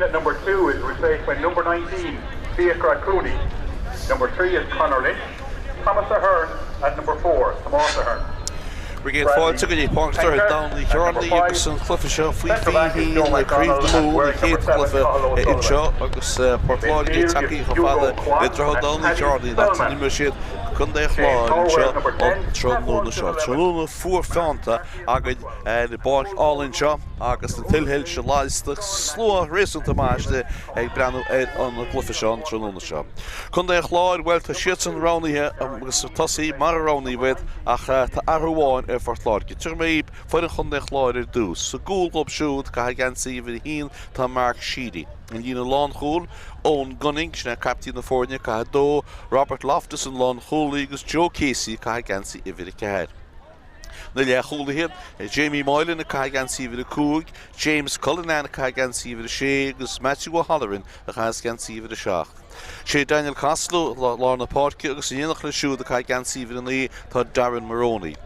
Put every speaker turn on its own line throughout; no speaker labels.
Keane at number 2 is replaced by number 19, Fiachra Cooney. Number 3 is Conor Lynch. Thomas Ahern at number 4, Tomás Ahern.
Bhur gcéad fáilte go dtí Páirc Droichead Domhnaill Chearnaigh agus an cluiche seo faoi 21 i gCraobh na Mumhan, an chéad chluiche anseo agus Port Láirge tagtha chomh fada le Droichead Domhnaill Chearnaigh an áit a n-imreoidh siad Contae an Chláir anseo an tráthnóna seo. Tráthnóna fuar feannta againn ar an bpáirc álainn seo agus na tuilshoilse lasta, slua réasúnta maith istigh ag breathnú ar an gcluiche seo an tráthnóna seo. Contae an Chláir, bhuel tá siadsan roghnaithe agus tosaí mar a roghnaíodh iad ach tá athrú amháin ar Phort Láirge. Tabharfaidh mé dhaoibh foireann Chontae an Chláir ar dtús. Sa gcúl dhóibh siúd, ag caitheamh geansaí uimhir a haon, tá Mark Sheedy. An líne lánchúil, Eoin Gunning, sin é caiptín na foirne, ag caitheamh a dó, Robert Loftus an lánchúlaí agus Joe Casey ag caitheamh geansaí uimhir a ceathair. Na leathchúlaithe, Jamie Moylan ag caitheamh geansaí uimhir 5, James Cullinan ag caitheamh geansaí uimhir 6 agus Matthew O'Halloran a chaitheas geansaí uimhir 7. Sé Daniel Costello lár na páirce agus in éineacht leis siúd ag caitheamh geansaí uimhir 9 tá Darren Moroney.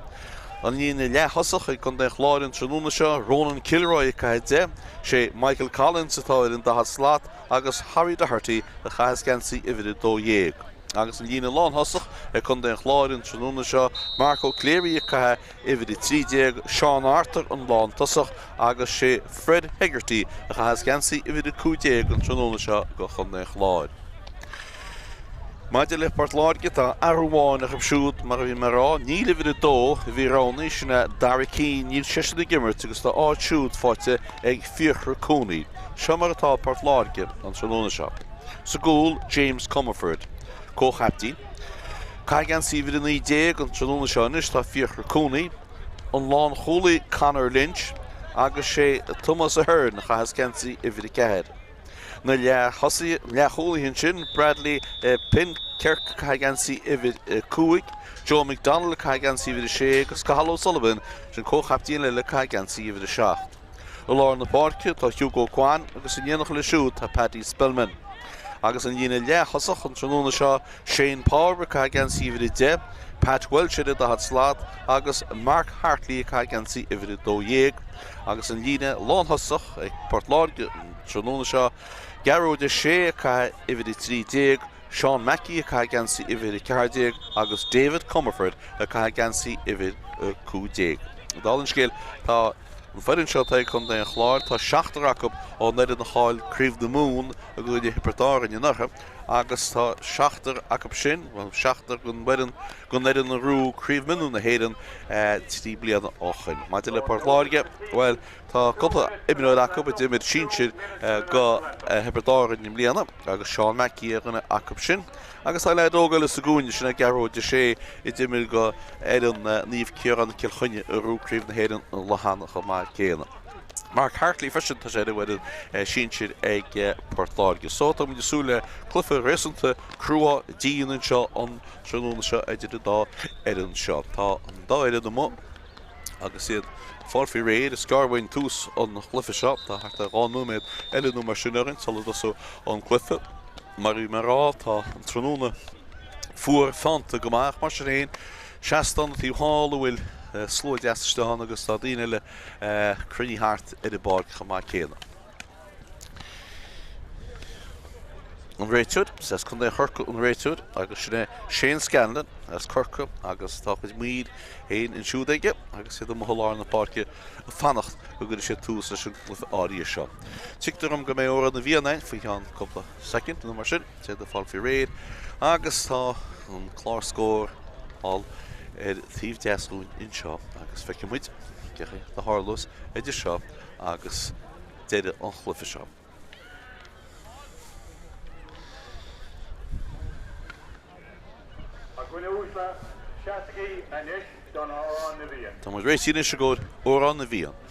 An líne leath-thosach ag Contae an Chláir an tráthnóna seo, Ronan Kilroy ag caitheamh 10, sé Michael Collins atá ar an daichead slat agus Harry Doherty a chaitheas geansaí uimhir 12. Agus an líne lánthosach ag Contae an Chláir an tráthnóna seo, Marco Cleary ag caitheamh uimhir 13, Seán Arthur an lántosach agus sé Fred Hegarty a chaitheas geansaí uimhir 15 an tráthnóna seo do Chontae an Chláir. Maidir le Port Láirge, tá athrú amháin acu siúd, mar a bhí mé a rá, níl uimhir 2 a bhí roghnaithe, sin é Dara Keane, níl seisean ag imirt agus tá a áit siúd faighte ag Fiachra Cooney. Seo mar atá Port Láirge an tráthnóna seo. Sa gcúl, James Comerford, comhchaiptín. Ag caitheamh geansaí uimhir 19 an tráthnóna seo anois tá Fiachra Cooney, an lánchúlaí Conor Lynch agus sé Tomás Ahern a chaitheas geansaí uimhir 4. Na leathchúlaithe ansin, Bradley Penkirk ag caitheamh geansaí uimhir 5, Joe McDonald ag caitheamh geansaí uimhir 6 agus Cathal O'Sullivan, sin comhchaiptín eile ag caitheamh geansaí uimhir 7. I lár na páirce tá Hugo Quan agus in éineacht leis siúd tá Paddy Spellman. Agus an líne leath-thosach an tráthnóna seo, Shane Power ag caitheamh geansaí uimhir 10, Pat Walsh ar an daichead slat agus Mark Hartley ag caitheamh geansaí uimhir 12. Agus an líne lánthosach ag Port Láirge an tráthnóna seo, Gearóid Ó Sé ag caitheamh uimhir 13, Seán Mackey ag caitheamh geansaí uimhir 14 agus David Comerford ag caitheamh geansaí uimhir 15. Dála an scéil, tá. An foireann seo atá ag Contae an Chláir, tá seachtar acu ón fhoireann a chaill Craobh na Mumhan i gcoinne Thiobraid Árann anuraidh agus tá seachtar acu sin, bhuel, seachtar den bhfoireann den fhoireann a ghnóthaigh Craobh Mionúr na hÉireann 3 bliana ó shoin. Maidir le Port Láirge, bhuel, tá cúpla imreoir acu a d'imir sinsir do Thiobraid Árann i mbliana agus Seán Mackey ar dhuine acu sin. Agus tá leaid óg eile sa gcúinne, sin é Gearóid Ó Sé, a d'imir do fhoireann Naomh Ciarán Cill Chainnigh a ghnóthaigh Craobh na hÉireann an lá cheana chomh maith céanna. Mark Hartley freisin, tá sé ar an bhfoireann sinsir ag Port Láirge. So tá muid ag súil le cluiche réasúnta crua dian anseo an tráthnóna seo idir an dá fhoireann seo. Tá an dá fhoireann amuigh agus iad ag fáil faoi réir. Is gearr uainn tús an chluiche seo. Tá thart ar 2 nóiméad eile nó mar sin orainn sula dtosóidh an cluiche. Mar a bhí mé a rá, tá an tráthnóna fuar feannta go maith ach mar sin féin, seastán an taobh thall a bhfuil slua deas istigh ann agus tá daoine eile cruinnithe thart ar an bpáirc chomh maith céanna. An réiteoir, is as Contae Chorcaí an réiteoir agus sin é Shane Scanlon as Corcaigh agus tá a chuid maoir féin ansiúd aige agus iad amuigh i lár na páirce ag fanacht go gcuirfidh siad tús leis an gcluiche áirithe seo. Tuigtear dom go mbeidh Amhrán na bhFiann ann faoi cheann cúpla soicind nó mar sin, iad ag fáil faoi réir agus tá an clár scór thall ar taobh deas dhúinn anseo agus feicfidh muid cé a tharlós idir seo agus deireadh an chluiche seo.
A dhaoine uaisle, seasaigí anois don Amhrán na bhFiann.
Tá muid réitithe anois i gcomhair Amhrán na bhFiann.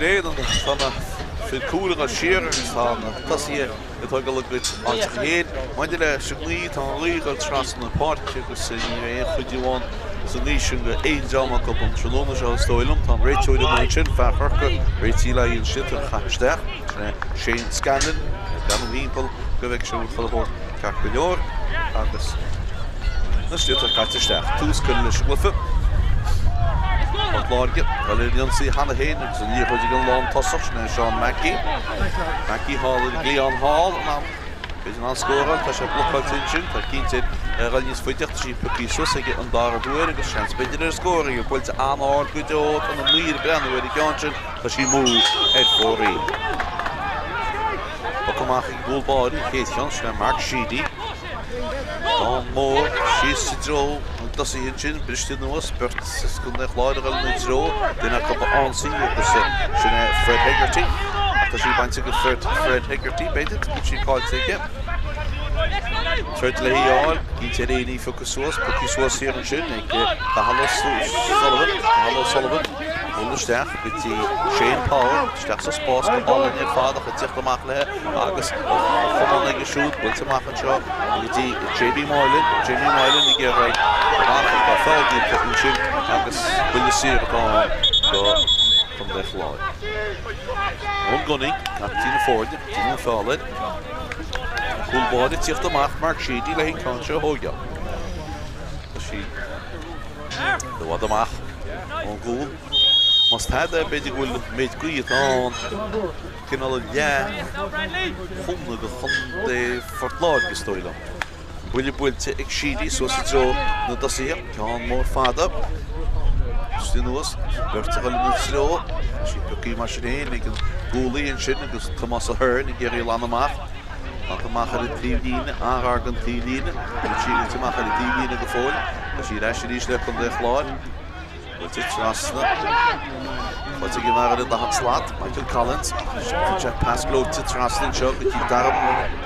é, tá na fir cúil ag dul siar agus tá na tosaithe ag tógáil a gcuid áiteacha féin. Maidir leis an ngaoth, tá an ghaoth ag dul trasna na páirce agus ní bheidh aon chuidiú ann sa ngaoth sin go aon dream acu an tráthnóna seo is dóigh liom. Tá an réiteoir amuigh ansin, fear Chorcaí, réitithe le haghaidh an sliotar a chaitheamh isteach. Sin é Shane Scanlon, ag breathnú thimpeall go bhfeicfidh sé an bhfuil chuile shórt ceart go leor agus an sliotar caite isteach. Tús curtha leis an gcluiche. Port Láirge, ag dul ar an ionsaí cheana féin agus an liathróid ag an lántosach, sin é Seán Mackey. Mackey thall ar an gcliathán thall, in ann, b'fhéidir in ann scóráil, tá sé blocáilte ansin, tá cinnte ar dhul níos faide ach tá sí pioctha suas aige an dara huair agus seans b'fhéidir ar scór aige, buailte an-ard go deo, tá na maoir ag breathnú ar an gceann sin, tá sí amú ar fóraoil. Poc amach ag an gcúl báire, an chéad cheann, sin é Mark Sheedy. Ceann mór síos i dtreo na dtosaithe ansin, briste anuas, beirt as Contae an Chláir a dhul ina dtreo, duine acu a ionsaí agus sin é Fred Hegarty. Ach tá sí bainte ag Fred, Fred Hegarty, b'fhéidir, go bhfuil sí caillte aige. Troid le hí a fháil, cinnte ar éinne í a phiocadh suas, pioctha suas thiar ansin ag Cathal O'Sullivan, Cathal O'Sullivan, bualadh isteach go dtí Shane Power, isteach sa spás go hálainn ar fad ach ag tíocht amach léi agus á chomáint aige siúd, buailte amach anseo go dtí Jamie Moylan, Jamie Moylan ag iarraidh amach ach tá feall déanta ansin agus buille saor atá ann do Chontae an Chláir. Eoin Gunning, captaen na foirne, déanamh an feall air. Cúl báire ag tíocht amach, Mark Sheedy le an ceann seo a thóigeáil. Tá sí i bhfad amach ón gcúl. Más tada é, b'fhéidir go bhfuil an méid gaoth atá ann cineál leath-chúnamh do chontae Phort Láirge, is dóigh liom. Buille buailte ag Sheedy suas i dtreo na dtosaithe, ceann mór fada istigh anuas, beirt a dhul ina treo, tá sí pioctha mar sin féin ag an gcúlaí ansin agus Tomás Ahern ag iarraidh glanadh amach. Glanta amach ar an taobhlíne, an-ghar don taobhlíne, níl sí gaibhte amach ar an taobhlíne go fóill, tá sí ar ais arís le Contae an Chláir. Buailte trasna. Faighte ag an bhfear ar an daichead slat, Michael Collins. Tugann sé pas gleoite trasna anseo go dtí Dara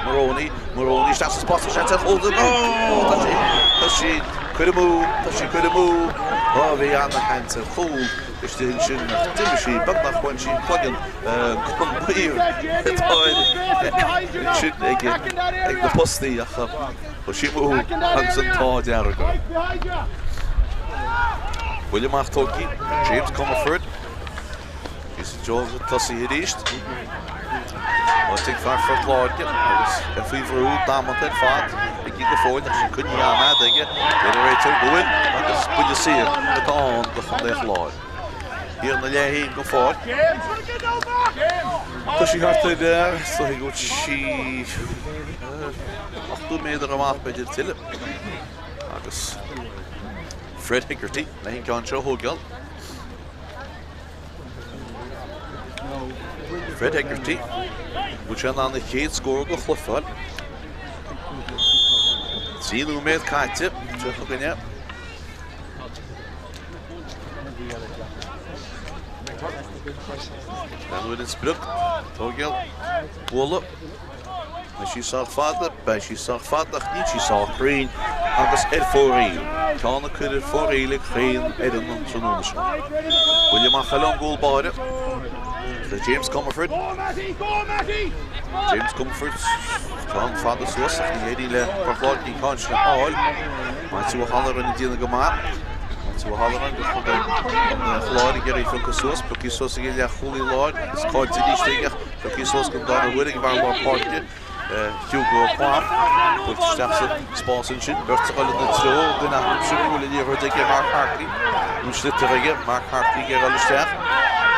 Moroney. Moroney isteach sa spás, seans ar chúl. Ó, tá sí, tá sí curtha amú, tá sí curtha amú. Ó, bhí ana-sheans ar chúl istigh ansin ach d'imigh sí, beagnach bhain sí cloigeann den maor atá ansin ag na postaí ach Chuaigh sí amú agus an t-ádh dearg uirthi. Buille amach tógtha ag James Comerford. Síos i dtreo na tosaithe arís. Faighte ag fear Phort Láirge agus é faoi bhrú damanta ar fad aige go fóill ach sin coinnithe an-fhada aige. Deir an réiteoir go bhfuil agus buille saor atá ann do Chontae an Chláir. Thiar ina leath féin den pháirc. Tá sí thart ar, is dóigh go bhfuil sí 80 méadar amach, b'fhéidir tuilleadh. Agus Fred Hegarty le an ceann seo a thógáil. Fred Hegarty, bhfuil sé in ann a chéad scór den chluiche a fháil. 3 nóiméad caite, seo chugainne. Breathnú ar an sprioc, tógáil, bualadh. Beidh sí sách fada, beidh sí sách fada ach níl sí sách cruinn agus ar fóraoil. Ceann a cuireadh ar fóraoil ag chaon fhoireann an tráthnóna seo. Buille amach eile ón gcúl báire le James Comerford. James Comerford, ceann fada suas ach ní éiríonn le Port Láirge an ceann sin a fháil. Maitiú Ó hAlloráin ag déanamh go maith. Maitiú Ó hAlloráin do chontae an Chláir ag iarraidh piocadh suas, pioctha suas ag an leathchúlaí láir agus caillte arís aige. Pioctha suas don dara huair ag an bhfear lár páirce, Hugo Ó Cuan. Buailte isteach sa spás ansin, beirt a dhul ina treo, duine acu sin a bhfuil an liathróid aige, Mark Hartley, an sliotar aige, Mark Hartley ag dul isteach,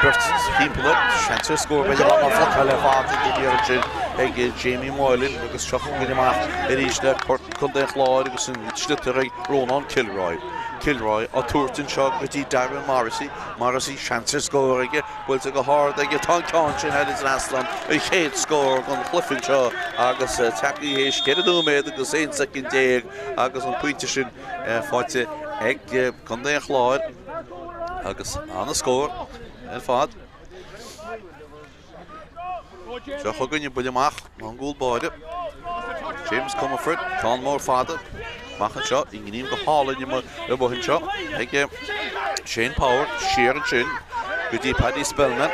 beirt timpeall air, seans ar scór b'fhéidir ach blocáil ar fad an iarraidh sin ag Jamie Moylan agus seo chugainn amach arís le Contae an Chláir agus an sliotar ag Rónán Kilroy. Kilroy á tabhairt anseo go dtí Darren Morrissey, Morrissey seans ar scór aige, Buailte go hard aige, tá an ceann sin thar an trasnán, an chéad scór den chluiche anseo agus tagtha théis 4 nóiméad agus 11 soicind agus an pointe sin faighte ag Contae an Chláir agus an-scór ar fad. Seo chugainn an buille amach ón gcúl báire. James Comerford, ceann mór fada amach anseo, i ngreim go hálainn amuigh anseo ag Shane Power, siar ansin go dtí Paddy Spellman.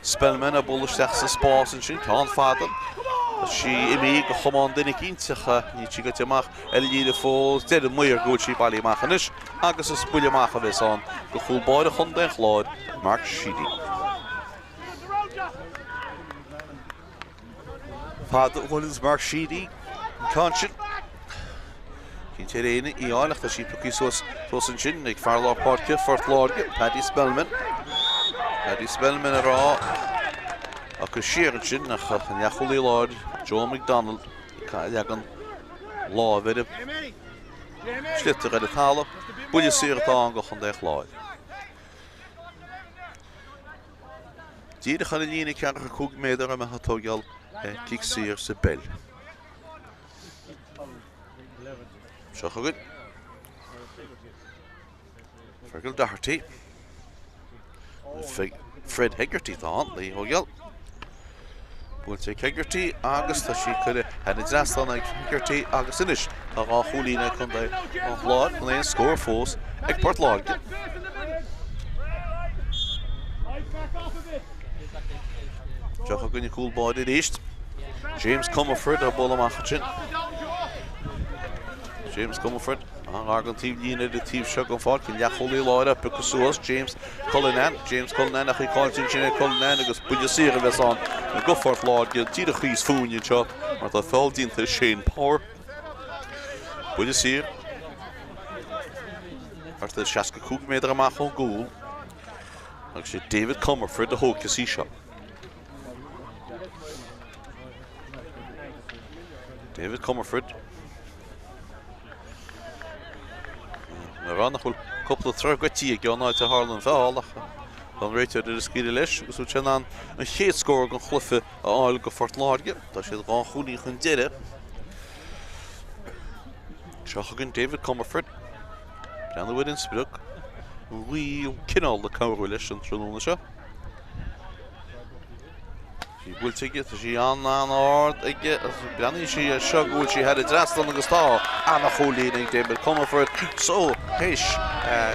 Spellman ag bualadh isteach sa spás ansin, ceann fada. Tá sí imithe de chamán duine eicínt ach níl sí gaibhte amach ar an líne fós. Deir an maor go bhfuil sí bailithe amach anois agus is buille amach a bheas ann do chúl báire chontae an Chláir, Mark Sheedy. Fada a bhuaileanns Mark Sheedy an ceann sin. Cinnte ar éinne í a fháil ach tá sí pioctha suas thuas ansin ag fear lár páirce Phort Láirge, Paddy Spellman. Paddy Spellman ag rá acu siar ansin ach an leathchúlaí láir Joe McDonald ag leagan lámh ar an sliotar ar an talamh. Buille saor atá ann do Chontae an Chláir. Díreach ar an líne 45 méadar a mbeadh ag tógáil cic saor sa bpeil. Seo chugainn. Fergal Doherty. Fred Hegarty atá ann, le thógáil. Buailte ag Hegarty agus tá sí curtha thar an dtrasnán ag Hegarty agus anois tá 2 chúilín ag Contae an Chláir gan aon scór fós ag Port Láirge. Seo chugainn an cúl báire arís. James Comerford á bualadh amach ansin. James Comerford an-ghar don taobh líne ar an taobh seo den pháirc, an leathchúlaí láir á piocadh suas, James Cullinan, James Cullinan ach í caillte ansin ag Cullinan agus buille saor a bheas ann do Phort Láirge díreach thíos fúinn anseo mar tá feall déanta ar Shane Power. Buille saor thart ar 65 méadar amach ón gcúl agus sé David Comerford a thógfas í seo. David Comerford. Mar nach bhfuil cúpla troigh goití aige ón áit a tharla an feall ach tá an réiteoir ar a scaoileadh leis agus bhfuil sé in ann an chéad scór den chluiche a fháil do Phort Láirge. Tá siad 2 chúilín chun deiridh. Seo chugainn David Comerford. Breathnú ar an sprioc. An ghaoth cineál ag cabhrú leis an tráthnóna seo. Sí buailte aige, tá sí an-an-ard aige, breathnaíonn sí air seo go bhfuil sí thar an dtrasnán agus tá an-chúilín ag David Comerford. So, théis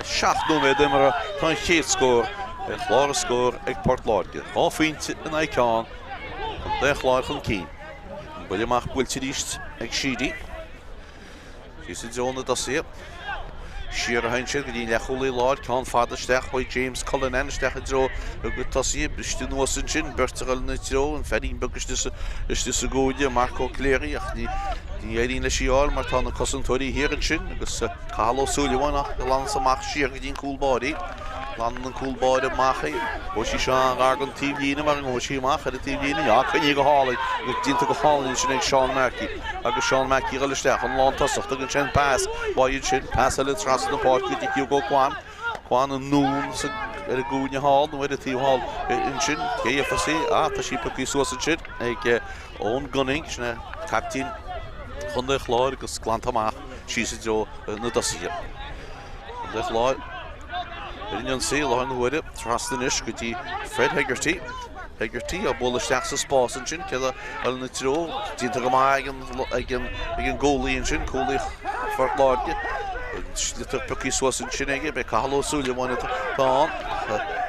7 nóiméad imeartha, tá an chéad scór ar chlár na scór ag Port Láirge. 2 phointe in aghaidh ceann, Contae an Chláir chun cinn. An buille amach buailte arís ag Sheedy. Síos i dtreo na dtosaithe. Siar a théann siad go dtí an leathchúlaí láir, ceann fada isteach chuig James Cullinan isteach i dtreo na tosaithe, briste anuas ansin, beirt a dhul ina treo, an feairín beag istigh sa gcúinne, Marco Cleary, ach ní éiríonn leis í a fháil mar tá na cosantóirí thiar ansin agus Cathal Ó Súilleabháin á ghlanadh amach siar go dtí an cúl báire. Glanann an cúl báire amach í. Gabhfaidh sí seo an-ghar don taobhlíne mar an ngabhfaidh sí amach ar an taobhlíne. Á, coinnithe go hálainn agus déanta go hálainn ansin ag Seán Mackey. Agus Seán Mackey ag dul isteach an lántosach. Tugann sé an pas uaidh ansin. Pas eile trasna na páirce go dtí Hugo Quane. Quane anonn ar an gcúinne thall nó ar an taobh thall ansin. Cé a gheofas í? Á, tá sí pioctha suas ansin ag Eoin Gunning. Sin é caiptín Chontae an Chláir agus glanta amach síos i dtreo na dtosaithe. Contae an Chláir ar an ionsaí i láthair na huaire, trasna anois go dtí Fred Hegarty. Hegarty á bualadh isteach sa spás ansin, cé a dhul ina treo, déanta go maith ag an, ag an, ag an gcúlaí ansin, cúlaí Phort Láirge. An sliotar pioctha suas ansin aige, beidh Cathal Ó Súilleabháin atá ann.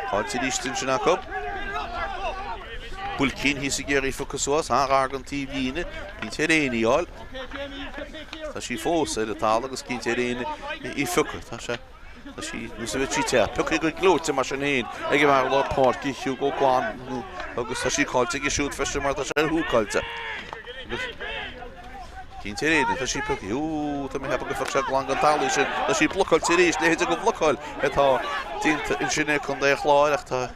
Caillte arís ansin acu. Builcín thíos ag iarraidh í a phiocadh suas, an-ghar don taobh líne, cinnte ar éinne í a fháil. Tá sí fós ar an talamh agus cinnte ar éinne í a phiocadh. Tá sé, tá sí, níos a bheith sí te. Pioctha go gleoite mar sin féin ag an bhfear lár páirce Hugo Quane agus tá sí caillte aige siúd freisin mar tá sé húcáilte. Agus cinnte ar éinne, tá sí pioctha. Ú, tá mé ag ceapadh go phioc sé glan den talamh í sin. Tá sí blocáilte arís, leithéid de bhlocáil atá déanta ansin ag Contae an Chláir ach tá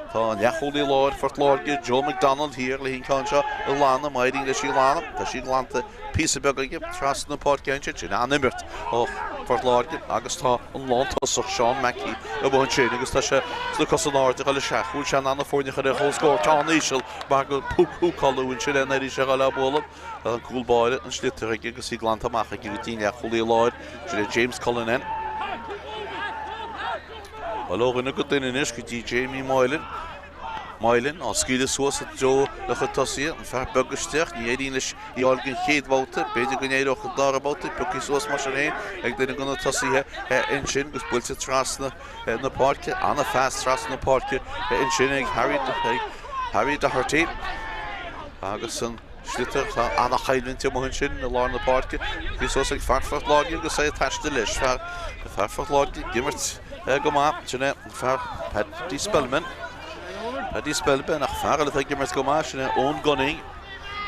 Tá an leathchúlaí láir Phort Láirge, Joe McDonald thiar le an ceann seo a ghlanadh, má éiríonn leis í a ghlanadh. Tá sí glanta píosa beag aige trasna na páirce ansin. Sin an-imirt ó Phort Láirge agus tá an lántosach Seán Mackey amuigh ansin agus tá sé sna cosa in airde ag dul isteach. Bhfuil sé in ann na foirne a chur ar comhscór? Ceann íseal mar gur húcáladh ansin é nuair a bhí sé ag dul á bualadh. Tá an cúl báire an sliotar aige agus í glanta amach aige go dtí an leathchúlaí láir. Sin é James Cullinan. Bhuel, ó dhuine go duine anois go dtí Jamie Moylan. Moylan á scaoileadh suas i dtreo a chuid tosaithe, an fear beag isteach, ní éiríonn leis í a fháil den chéad bhabhta, b'fhéidir go n-éireodh an dara babhta, pioctha suas mar sin féin ag duine de na tosaithe ansin agus buailte trasna na páirce, an-phas trasna na páirce ansin ag Harry, ag Harry Doherty agus an sliotar, tá an-choimhlint amuigh ansin i lár na páirce, bhí suas ag fear Phort Láirge agus é ag taisteal leis, fear, fear Phort Láirge ag imirt go maith, sin é. Fear Paddy Spellman. Paddy Spellman ach fear eile atá ag imirt go maith sin é Eoin Gunning.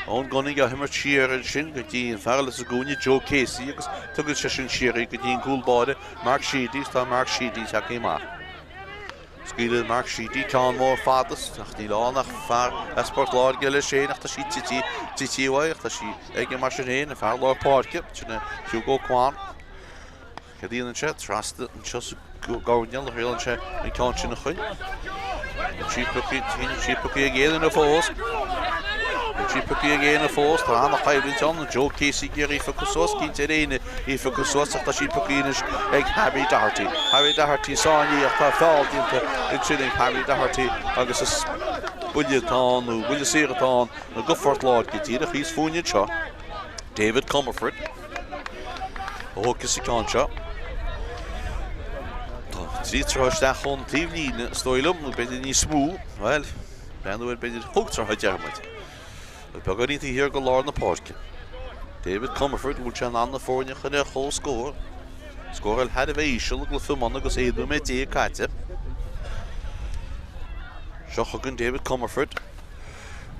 Eoin Gunning á himirt siar ansin go dtí an fear eile sa gcúinne Joe Casey agus tugann seisean siar í go dtí an cúl báire Mark Sheedy tá Mark Sheedy tagtha amach. Scaoileann Mark Sheedy ceann mór fada ach níl ann ach fear as Port Láirge leis féin ach tá sí tite tite uaidh ach tá sí aige mar sin féin an fear lár páirce sin é Hugo Kwan. Céard a dhéanann sé? Trasna anseo sa gcoirnéal a thriaileann sé an ceann sin a chur. Sí pioctha, sí pioctha ag éinne fós. Sí pioctha ag éinne fós. Tá an-choimhlint ann. Joe Casey ag iarraidh í a phiocadh suas. Cinnte ar éinne í a phiocadh suas ach tá sí pioctha anois ag Harry Doherty. Harry Doherty sáinnithe ach tá feall déanta ansin ag Harry Doherty agus is buille atá ann nó buille saor atá ann do Phort Láirge díreach thíos fúinn anseo. David Comerford. A thógfas an ceann seo. Tá 3 troithe isteach ón taobhlíne, is dóigh liom, nó b'fhéidir níos mó. Bhuel, breathnú air b'fhéidir chúig troithe a déarfaidh muid. Beagáinín taobh thiar de lár na páirce. David Comerford, bhfuil sé in ann na foirne a chur ar comhscór. Scóráil thar a bheith íseal i gcluiche iomána agus 11 nóiméad caite. Seo chugainn David Comerford.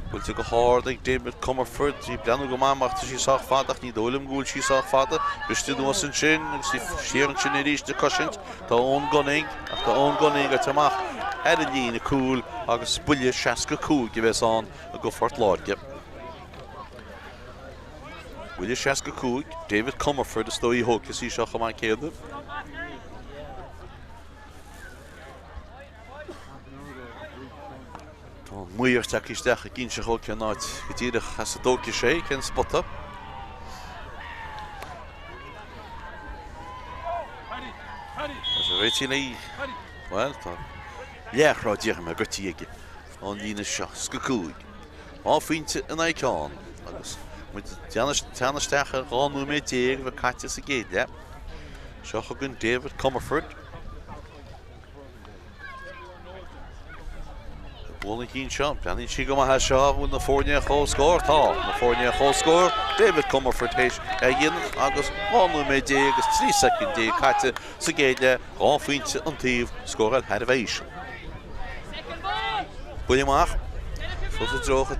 Buailte go hard ag David Comerford. Í ag breathnú go maith mar tá sí sách fada ach ní dóigh liom go bhfuil sí sách fada. Briste anuas ansin agus í siar ansin arís ag cosaint. Tá Eoin Gunning ach tá Eoin Gunning gaibhte amach ar an líne cúil agus buille 65 a bheas ann do Phort Láirge. Buille 65, David Comerford is dóigh a thógfas í seo chomh maith céanna. Tá an maor tagtha isteach ag inse dhó cén áit go díreach as a dtógfaidh sé, cén spota. Tá sé réitithe léi. Bhuel, tá leath-throigh déarfaidh mé goití aige ón líne seo, 65. 2 phointe in aghaidh ceann agus muid ag teannadh isteach ar 12 nóiméad a bheith caite sa gcéad leath. Seo chugainn David Comerford. Bualadh an chinn seo, breathnaíonn sí go maith as seo, bhfuil na foirne ar comhscór? Tá na foirne ar comhscór. David Comerford théis é a dhéanamh agus 12 nóiméad agus 13 soicind caite sa gcéad leath, 2 phointe an taobh, scóráil thar a bheith íseal. Buille amach. Suas i dtreo na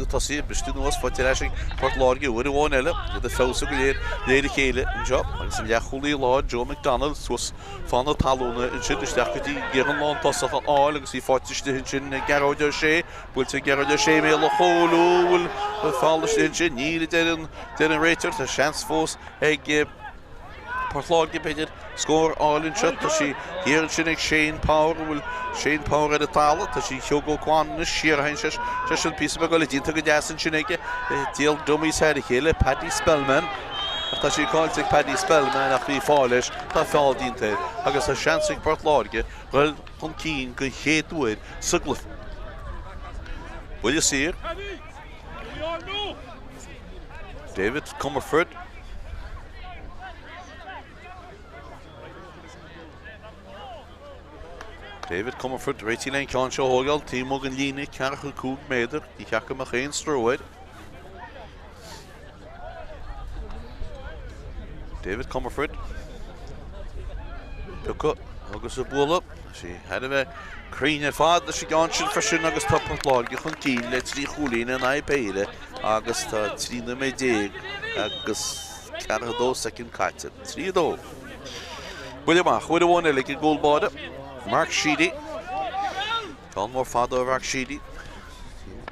tosaithe, briste anuas, faighte ar ais ag Port Láirge uair amháin eile, iad ag feabhsú go léir léir a chéile anseo agus an leathchúlaí láir Joe McDonald suas fána talúna ansin isteach go dtí ag iarraidh an lántosach a fháil agus í faighte istigh ansin ag Gearóid Ó Sé, buailte ag Gearóid Ó Sé i mbéal an chúil, ó bhfuil feall istigh ansin, níl a deir an deir an réiteoir, tá seans fós ag Port Láirge b'fhéidir scór a fháil anseo, tá sí thiar ansin ag Shane Power, an bhfuil Shane Power ar an talamh, tá sí ag Hugo Kwan anois, siar a théann seisean píosa beag eile déanta go deas ansin aige, díol dummies thar a chéile, Paddy Spellman. Ach tá sí caillte ag Paddy Spellman ach bhí fáil leis, tá feall déanta air agus tá seans ag Port Láirge dhul chun cinn den chéad uair sa gcluiche. Buille saor. David Comerford. David Comerford réitithe le an ceann seo a thógáil taobh amuigh den líne 45 méadar, ní cheart go mbeadh aon stró air. David Comerford. Piocadh agus a bualadh. Sí thar a bheith cruinn ar fad leis an gceann sin freisin agus tá Port Láirge chun cinn le 3 chúilín in aghaidh péire agus tá 13 nóiméad agus 42 soicind caite. 3 2. Buille amach uair amháin eile ag an gcúl báire, Mark Sheedy. Ceann mór fada ó Mhark Sheedy.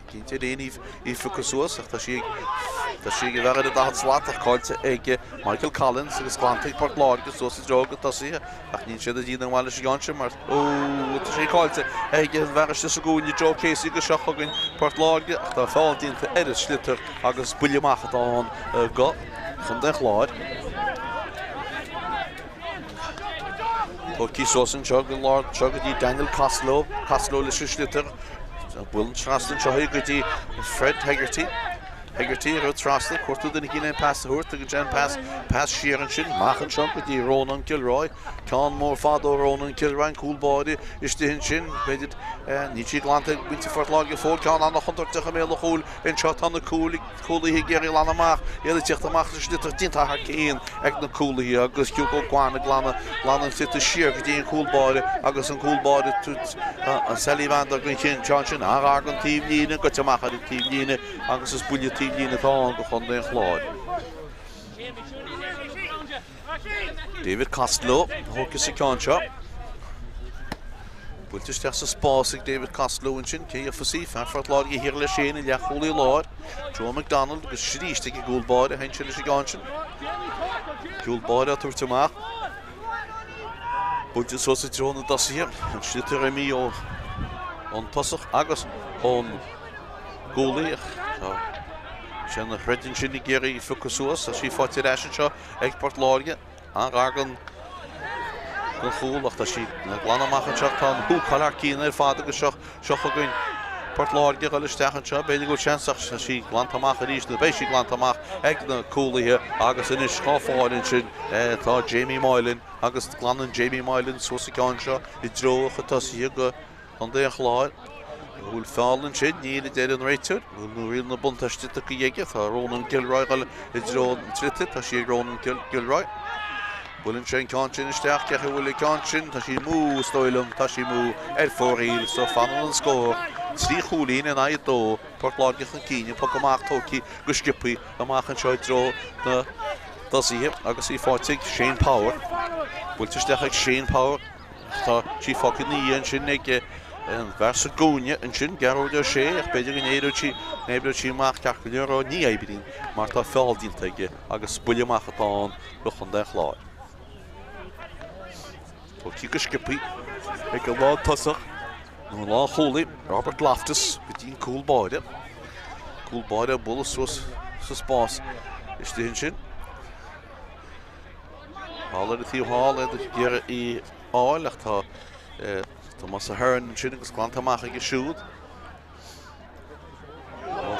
Cinnte ar aon í a phiocadh suas ach tá sí ag tá sí ag an bhfear ar an 40 slat ach caillte ag Michael Collins agus glanta ag Port Láirge suas i dtreo na dtosaithe ach níl siad ag déanamh mhaith leis an gceann sin mar ó tá sí caillte ag an bhfear istigh sa gcúinne Joe Casey agus seo chugainn Port Láirge ach tá feall déanta ar an sliotar agus buille amach atá ann go Chontae an Chláir. Tógtha suas anseo go lár anseo go dtí Daniel Costello, Costello leis an sliotar. Buaileann trasna anseo í go dtí Fred Hegarty. Hegarty ag rith trasna, cuartú duine éigin le pas a thabhairt, tugann sé an pas, pas siar ansin, amach anseo go dtí Ronan Kilroy. Ceann mór fada ó Ronan Kilroy, an cúl báire istigh ansin, b'fhéidir, níl sí glanta ag muintir Phort Láirge fóill, ceann an-chontúirteach i mbéal an chúil anseo, tá na cúil, cúlaithe ag iarraidh glanadh amach, iad ag tíocht amach an sliotar déanta thar cionn ag na cúlaithe agus Hugo Guan ag glanadh, glanadh an tsliotar siar go dtí an cúl báire agus an cúl báire an Sally Van der den cheann sin an-ghar don taobh líne, goite amach ar an taobh líne agus is buille taobh líne atá ann do chontae an Chláir. David Costello a thógfas an ceann seo. Buailte isteach sa spás ag David Costello ansin, cé gheofas í? Fear Phort Láirge thiar leis féin i leathchúlaí láir. Joe McDonald agus arís ag an gcúl báire a théann sé leis an gceann sin. Cúl báire á tabhairt amach. Buailte suas i dtreo na dtosaithe. An sliotar imithe ón tosach agus ón gcúlaí. Tá sé ina throid ansin ag iarraidh í a phiocadh suas. Tá sí faighte ar ais anseo ag Port Láirge. An-ghar don chúl ach tá sí glan amach anseo. Tá an húcáil thar cionn ar fad agus seo seo chugainn Port Láirge a dhul isteach anseo. B'fhéidir go bhfuil seans ach tá sí glanta amach arís nó beidh sí glanta amach ag na cúlaithe agus anois dhá fáil ansin tá Jamie Moylan agus glanann Jamie Moylan suas an ceann seo i dtreo a chuid tosaithe go Contae an Chláir. An bhfuil feall ansin? Níl, a deir an réiteoir. Nó riail na buntáiste tugtha aige. Tá Ronan Gilroy ag dul i dtreo an tsliotair. Tá sí ag Ronan Gilroy. Buaileann sé an ceann sin isteach. Cé acu a bhfuil an ceann sin? Tá sí amú, is dóigh liom. Tá sí amú ar fóraoil. So fanann an scór. 3 chúilín in aghaidh 2. Port Láirge chun cinn. An poc amach tógtha go sciobtha amach anseo i dtreo na dtosaithe agus í faighte ag Shane Power. Buailte isteach ag Shane Power. Tá sí fágtha ina dhiaidh ansin ag an bhfear sa gcúinne ansin, Gearóid Ó Sé, ach b'fhéidir go n-éireodh sí, n-oibreodh sí amach ceart go leor. Ó, ní oibríonn mar tá feall déanta aige agus buille amach atá ann do Chontae an Chláir. Tógtha go sciobtha ag an lántosach nó an lánchúlaí, Robert Loftus, go dtí an cúl báire. Cúl báire ag bualadh suas sa spás istigh ansin. Thall ar an taobh thall iad ag iarraidh í a fháil ach tá Tomás Ahern ansin agus glanta amach aige siúd.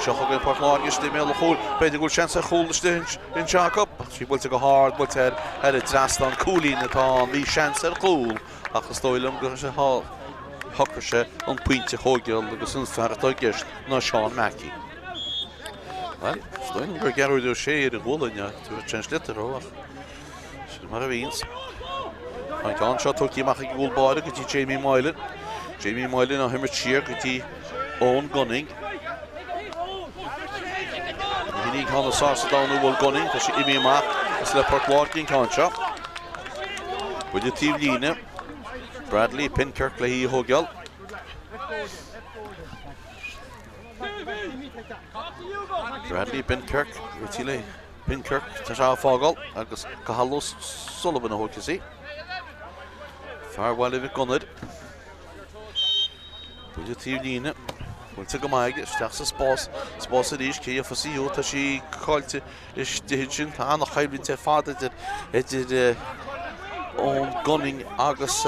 Seo chugainn Port Láirge istigh i mbéal an chúil. B'fhéidir go bhfuil seans ar chúl istigh anseo acu. Ach sí buailte go hard, buailte ar ar an dtrasnán. Cúilín atá ann. Bhí seans ar chúl ach is dóigh liom gur shocraigh sé an pointe a thógáil agus an fear atá i gceist ná Seán Mackey. Bhuel, is dóigh liom gur Gearóid Ó Sé ar a ghualainn a tabhairt sé an sliotar ó ach sin mar a bhíonns. An ceann seo tugtha amach ag an gcúl báire go dtí Jamie Moylan. Jamie Moylan á himirt siar go dtí Eoin Gunning. Ní hin í an ceann is fearr sa domhan a bhuail Gunning, tá sé imithe amach is le Port Láirge an ceann seo. Buille taobh líne. Bradley Penkirk le hí a thógáil. Bradley Penkirk, Richie Lee Penkirk, tá sé á fágáil agus Cathal O'Sullivan a thógfas í. Fear Bhaile Mhic Gonair. Buille taobh líne. Buailte go maith aige, isteach sa spás, spás arís, cé gheofas í? Ó, tá sí caillte istigh ansin. Tá an-choimhlint ar fad idir, idir Eoin Gunning agus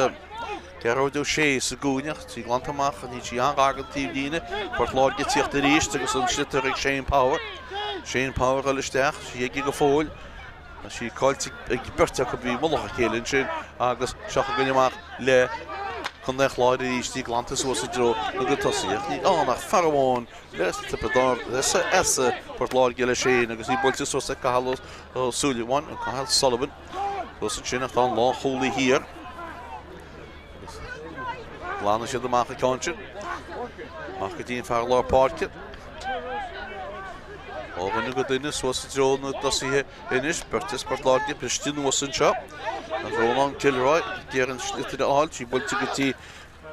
Gearóid Ó Sé sa gcúinne ach tá sí glanta amach, níl sí an-ghar don taobh líne. Port Láirge ag tíocht arís agus an sliotar ag Shane Power. Shane Power ag dul isteach, sí aige go fóill. Tá sí caillte ag beirt acu bhí mullach a chéile ansin agus seo chugainn amach le Contae an Chláir arís í glanta suas i dtreo na dtosaithe. Ach níl ann ach fear amháin le Tiobraid as Port Láirge leis féin agus í buailte suas ag Cathal Ó Súilleabháin, Cathal Sullivan. Suas ansin ach tá an lánchúlaí thiar. Agus glanann siad amach an ceann sin. Amach go dtí an fear lár páirce. Ó dhuine go duine suas i dtreo na dtosaithe anois, beirt as Port Láirge briste anuas anseo. An Rónán Kilroy ag iarraidh an sliotar a fháil, sí buailte go dtí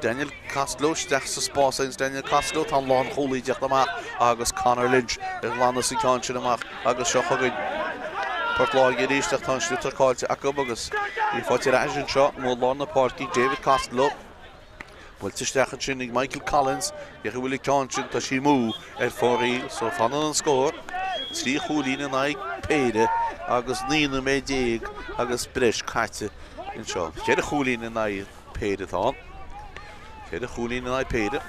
Daniel Costello isteach sa spás agus Daniel Costello, tá an lánchúlaí ag teacht amach agus Conor Lynch ag glanadh an ceann sin amach agus seo chugainn Port Láirge arís ach tá an sliotar caillte acu agus í faighte ar ais anseo i lár na páirce ag David Costello. Buailte isteach ansin ag Michael Collins, cé acu a bhfuil an ceann sin, tá sí amú ar fóraoil so fanann an scór, 3 chúilín in aghaidh péire agus 19 nóiméad agus breis caite anseo. 4 chúilín in aghaidh péire atá ann. 4 chúilín in aghaidh péire.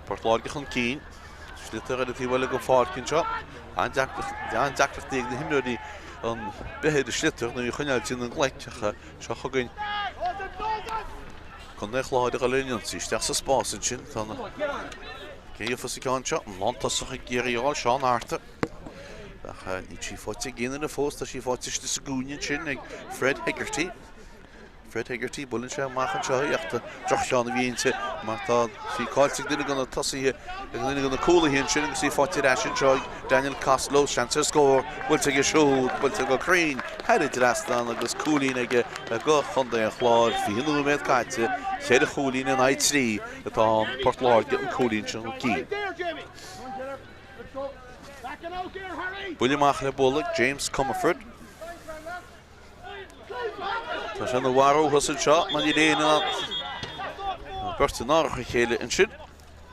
Port Láirge chun cinn. Sliotar ar an taobh eile den pháirc anseo. An-deacrachtaí ag na himreoirí an breith ar an sliotar nó í a choinneáil tríd an gcloich ach seo chugainn Contae an Chláir ag dul ar an ionsaí isteach sa spás ansin. Tá na cé a gheofas an ceann seo? An lántosach ag iarraidh a fháil, Seán Arthur. Ach níl sí faighte ag aon duine fós, tá sí faighte istigh sa gcúinne ansin ag Fred Hegarty. Fred Hegarty, buaileann sé amach anseo í ach droch-cheann a bhí inti mar tá sí caillte ag duine de na tosaithe, ag duine de na cúlaithe ansin agus í faighte ar ais anseo ag Daniel Costello. Seans ar scór, buailte aige siúd, buailte go cruinn thar an dtrasnán agus cúilín aige do Chontae an Chláir. 20 nóiméad caite, cheithre chúilín in aghaidh 3 atá ann, Port Láirge an cúilín sin chun cinn. Buille amach le bualadh ag James Comerford. Tá sé ina mharú thuas anseo mar níl éinne in ann beirt in árach a chéile ansin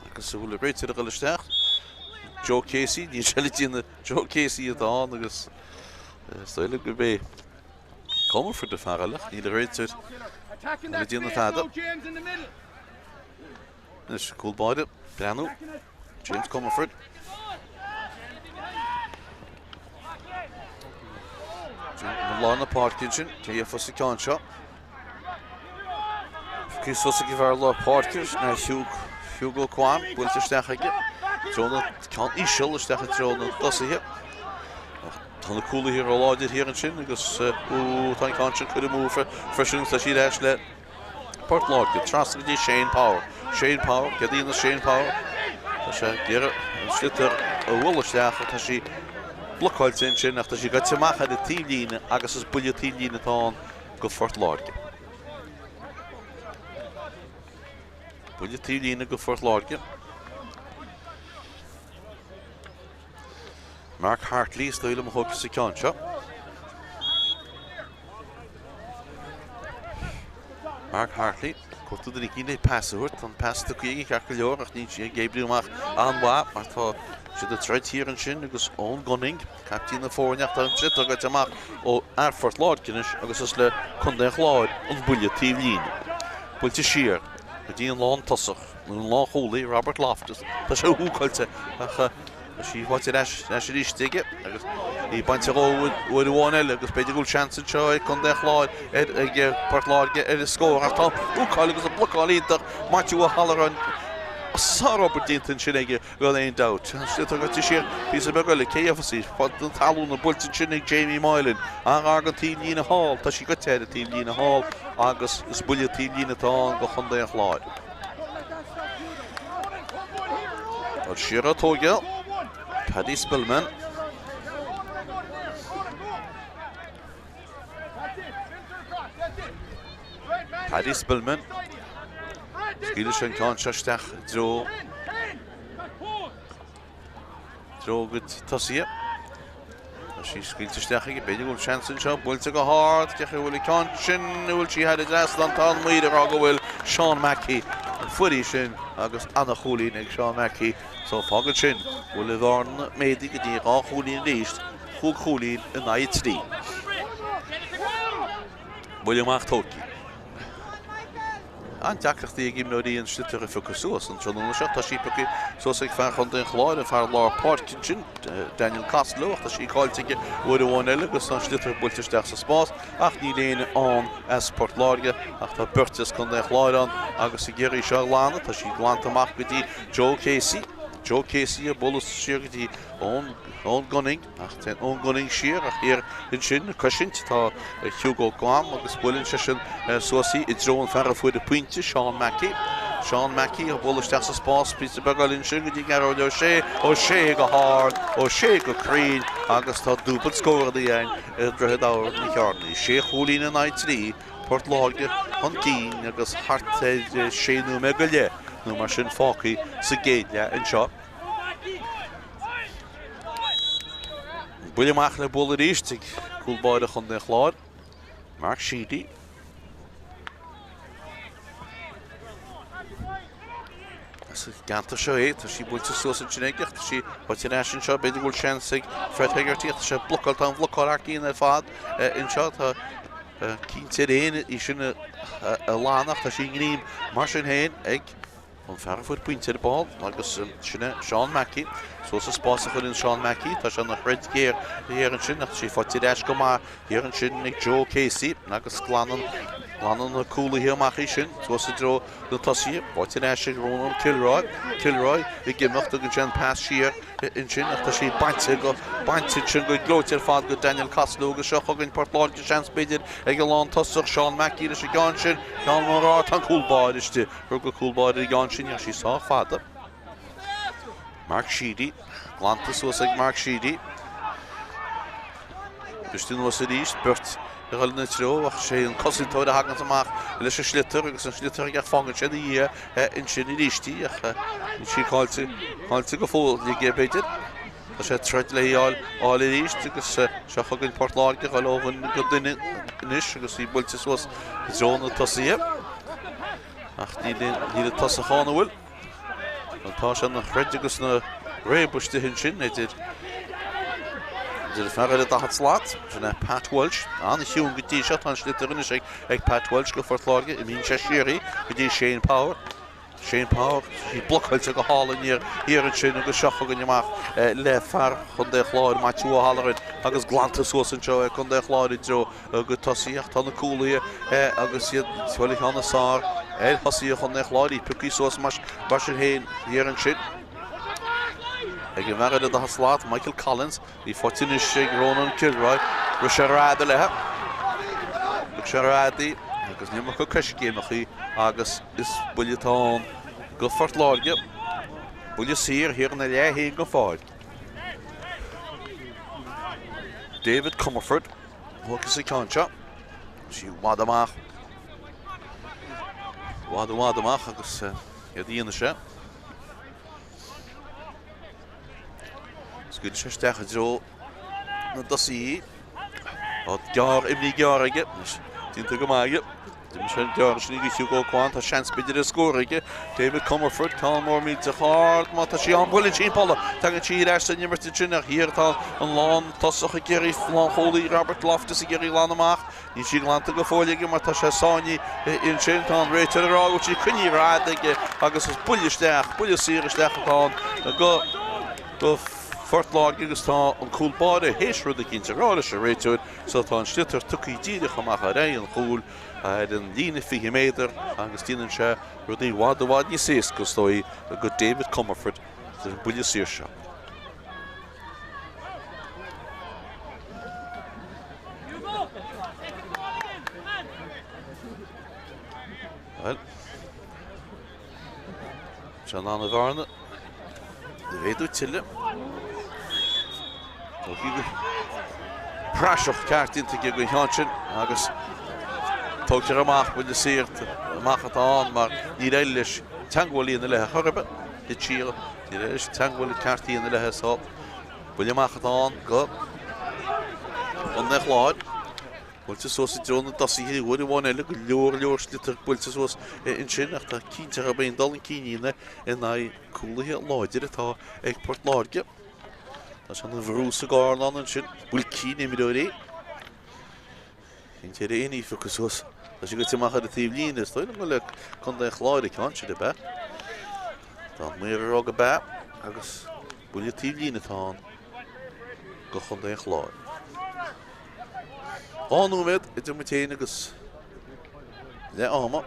agus an bhfuil an réiteoir ag dul isteach. Joe Casey, níl sé le déanamh, Joe Casey atá ann agus is dóigh liom gurb é Comerford an fear eile ach níl an réiteoir le déanamh tada. Anois, cúl báire, breathnú, James Comerford. I lár na páirce ansin, cé a gheofas an ceann seo? Cé suas ag an bhfear lár páirce, sin é Hugh, Hugo Kwan, buailte isteach aige. Treo na, ceann íseal isteach i dtreo na dtosaithe. Ach tá na cúlaithe ró-láidir thiar ansin agus, ú, tá an ceann sin curtha amú freisin agus tá sí ar ais le Port Láirge, trasna go dtí Shane Power. Shane Power, céard a dhéanfas Shane Power? Tá sé ag iarraidh an sliotar a bhualadh isteach ach tá sí blocáilte ansin ach tá sí gaibhte amach ar an taobhlíne agus is buille taobhlíne atá ann go Phort Láirge. Buille taobhlíne go Phort Láirge. Mark Hartley is dóigh liom a thógfas an ceann seo. Mark Hartley, cuartú duine éicint le pas a thabhairt. Tá an pas tugtha aige ceart go leor ach níl sé ag oibriú amach an-mhaith mar tá siad ag troid thiar ansin agus Eoin Gunning, caiptín na foirne ach tá an sliotar gaibhte amach ó fhear Phort Láirge anois agus is le Contae an Chláir an buille taobhlíne. Buailte siar go dtí an lántosach nó an lánchúlaí Robert Loftus. Tá sé húcáilte ach Tá sí faighte ar ais arís aige agus í bainte dhó uair amháin eile agus b'fhéidir go bhfuil seans anseo ag Contae an Chláir ar ag Port Láirge ar an scór ach tá húcáil agus an blocáil iontach Maitiú Ó hAlluráin sárobair déanta ansin aige gan aon dabht. An sliotar gaibhte siar píosa beag eile cé gheofas í? Fad na talún buailte ansin ag Jamie Moylan. An-ghar don taobhlíne thall. Tá sí gaibhte ar an taobhlíne thall agus is buille taobhlíne atá ann do Chontae an Chláir. Dul siar á tóigeáil. Paddy Spillman. Paddy Spillman. Scaoileann sé an ceann seo isteach i dtreo dtreo a gcuid tosaithe. Tá sí scaoilte isteach aige, b'fhéidir go bhfuil seans anseo, buailte go hard, cé chaoi a bhfuil an ceann sin, an bhfuil sí thar an dtrasnán, tá an maor ag rá go bhfuil Seán Mackey a fuair í sin agus ana-chúilín ag Seán Mackey. So fágann sin go bhfuil an bhearna méadaithe go dtí 2 chúilín arís, chúig chúilín in aghaidh 3. Buille amach tógtha. An-deacrachtaí ag imreoirí an sliotar a phiocadh suas an tráthnóna seo. Tá sí pioctha suas ag fear Chontae an Chláir, an fear lár páirce ansin, Daniel Costello, ach tá sí caillte aige uair amháin eile agus tá an sliotar buailte isteach sa spás ach níl éinne ann as Port Láirge ach tá beirt as Contae an Chláir ann agus ag iarraidh seo a ghlanadh. Tá sí glanta amach go dtí Joe Casey. Joe Casey ag bualadh siar go dtí Eoin Gunning. Ach téann Eoin Gunning siar ach thiar ansin ag cosaint tá Hugo Guam agus buaileann seisean suas í i dtreo an fear a fuair an pointe, Seán Mackey. Seán Mackey ag bualadh isteach sa spás píosa beag eile ansin go dtí Gearóid Ó Sé. Ó Sé go hard, Ó Sé go cruinn agus tá dúbailt scóranna againn i nDroichead Abhair na Cearnaí. Sé chúilín in aghaidh 3, Port Láirge chun cinn agus thart ar sé nóiméad go leith nó mar sin fágtha sa gcéad leath anseo. Buille amach le bualadh arís ag cúl báire Chontae an Chláir, Mark Sheedy. As an gceantar seo é, tá sí buailte suas ansin aige, tá sí faighte ar ais anseo, b'fhéidir go bhfuil seans ag Fred Hegarty, tá sé blocáilte, tá an bhlocáil thar cionn ar fad anseo, tá cinnte ar éinne í sin a ghlanadh, tá sí i ngreim mar sin féin ag. An fear a fuair pointe ar ball agus sin é Seán Mackey. Suas sa spás a chuireann Seán Mackey. Tá sé ina throid ghéar thiar ansin ach tá sí faighte ar ais go maith thiar ansin ag Joe Casey agus glanann glanann na cúlaithe amach í sin suas i dtreo na tosaithe. Faighte ar ais ag Ronan Kilroy. Kilroy ag imeacht tugann sé an pas siar ansin ach tá sí bainte go bainte ansin go gleoite ar fad go Daniel Costello agus seo chugainn Port Láirge seans b'fhéidir ag an lán tosach Seán Mackey leis an gceann sin. Ceann mór ard tá an cúl báire istigh. Rug an cúl báire ar an gceann sin, ní raibh sí sách fada. Mark Sheedy, glanta suas ag Mark Sheedy. Briste anuas arís, beirt ag dul ina treo ach sé an cosantóir a thaganns amach leis an sliotar agus an sliotar aige fágann sé ina dhiaidh ansin arís í ach níl sí caillte, caillte go fóill aige b'fhéidir. Tá sé ag troid léi a fháil arís agus seo chugainn Port Láirge ag dul ó dhuine go duine anois agus í buailte suas i dtreo na tosaithe. Ach níl an tosach ann, an bhfuil? Bhuel tá sé ina throid agus ina réabadh istigh ansin idir idir an fear ar an 40 slat, sin é Pat Walsh, an-chiúin go dtí seo, tá an sliotar anois ag Pat Walsh go Phort Láirge, imíonn sé siar í go dtí Shane Power. Shane Power, í blocáilte go hálainn thiar ansin agus seo chugainn amach le fear Chontae an Chláir, Maitiú Ó hAlmhain agus glanta suas anseo ag Contae an Chláir i dtreo go tosaí ach tá na cúlaithe agus iad bhuel an ceann is fearr ar thosaithe Chontae an Chláir í pioctha suas mar sin féin thiar ansin ag an bhfear ar an 40 slat, Michael Collins. Í faighte anois ag Ronan Kilroy. Rith sé ar fhad léi. Thug sé ar fhad í agus an iomarca coiscéimeacha agus is buille atá ann go Phort Láirge. Buille saor thiar ina leath féin den pháirc. David Comerford a thógfas an ceann seo. Sí i bhfad amach. I bhfad i bhfad amach agus céard a dhéanfaidh sé? Scaoilfidh sé isteach i dtreo na dtosaithe. Tá gearr, imní gearr aige. Déanta go maith aige. D'imigh sé gearr sin go Hugo Quan. Tá seans b'fhéidir ar scór aige. David Comerford, ceann mór millteach ard. Má tá sí ann, buaileann sí an polla. Tagann sí ar ais san imirt ansin ach thiar tá an lán tosach ag iarraidh lánchúlaí Robert Loftus ag iarraidh glanadh amach. Níl sí glanta go fóill aige mar tá sé sáinnithe ansin. Tá an réiteoir ag rá go bhfuil sí coinnithe ar fad aige agus is buille isteach, buille saor isteach atá ann go go Phort Láirge agus tá an cúl báire théis rud eicínt a rá leis an réiteoir so tá an sliotar tugtha díreach amach ar aghaidh an chúil ar an líne 20 méadar agus déanann sé rudaí i bhfad i bhfad níos éasca is dóigh go David Comerford leis an buille saor seo. Bhuel, sé in ann an bhearna a mhéadú tuilleadh. Praiseach ceart déanta aige den cheann sin agus tógtar amach buille saor amach atá ann mar níor éirigh leis teagmháil a dhéanamh léi chor ar bith. Thit sí, níor éirigh leis teagmháil ceart a dhéanamh léi so Buille amach atá ann go Contae an Chláir. Buailte suas i dtreo na dtosaithe uair amháin eile, go leor leor sliotar buailte suas ansin ach tá cinnte gurb é an dul chun cinn a dhéanamh in aghaidh cúlaithe láidir atá ag Port Láirge. Tá sé ina bhrú sa gcárnán ansin, buailtí na n-imreoirí. Cinnte ar aon ní phiocadh suas. Tá sé goite amach ar an taobh líne. Is dóigh liom gur le Contae an Chláir an ceann sin, ab ea? Tá an maor ag rá go b'ea agus buille taobh líne atá ann go Chontae an Chláir. 2 nóiméad idir muid féin agus leath ama.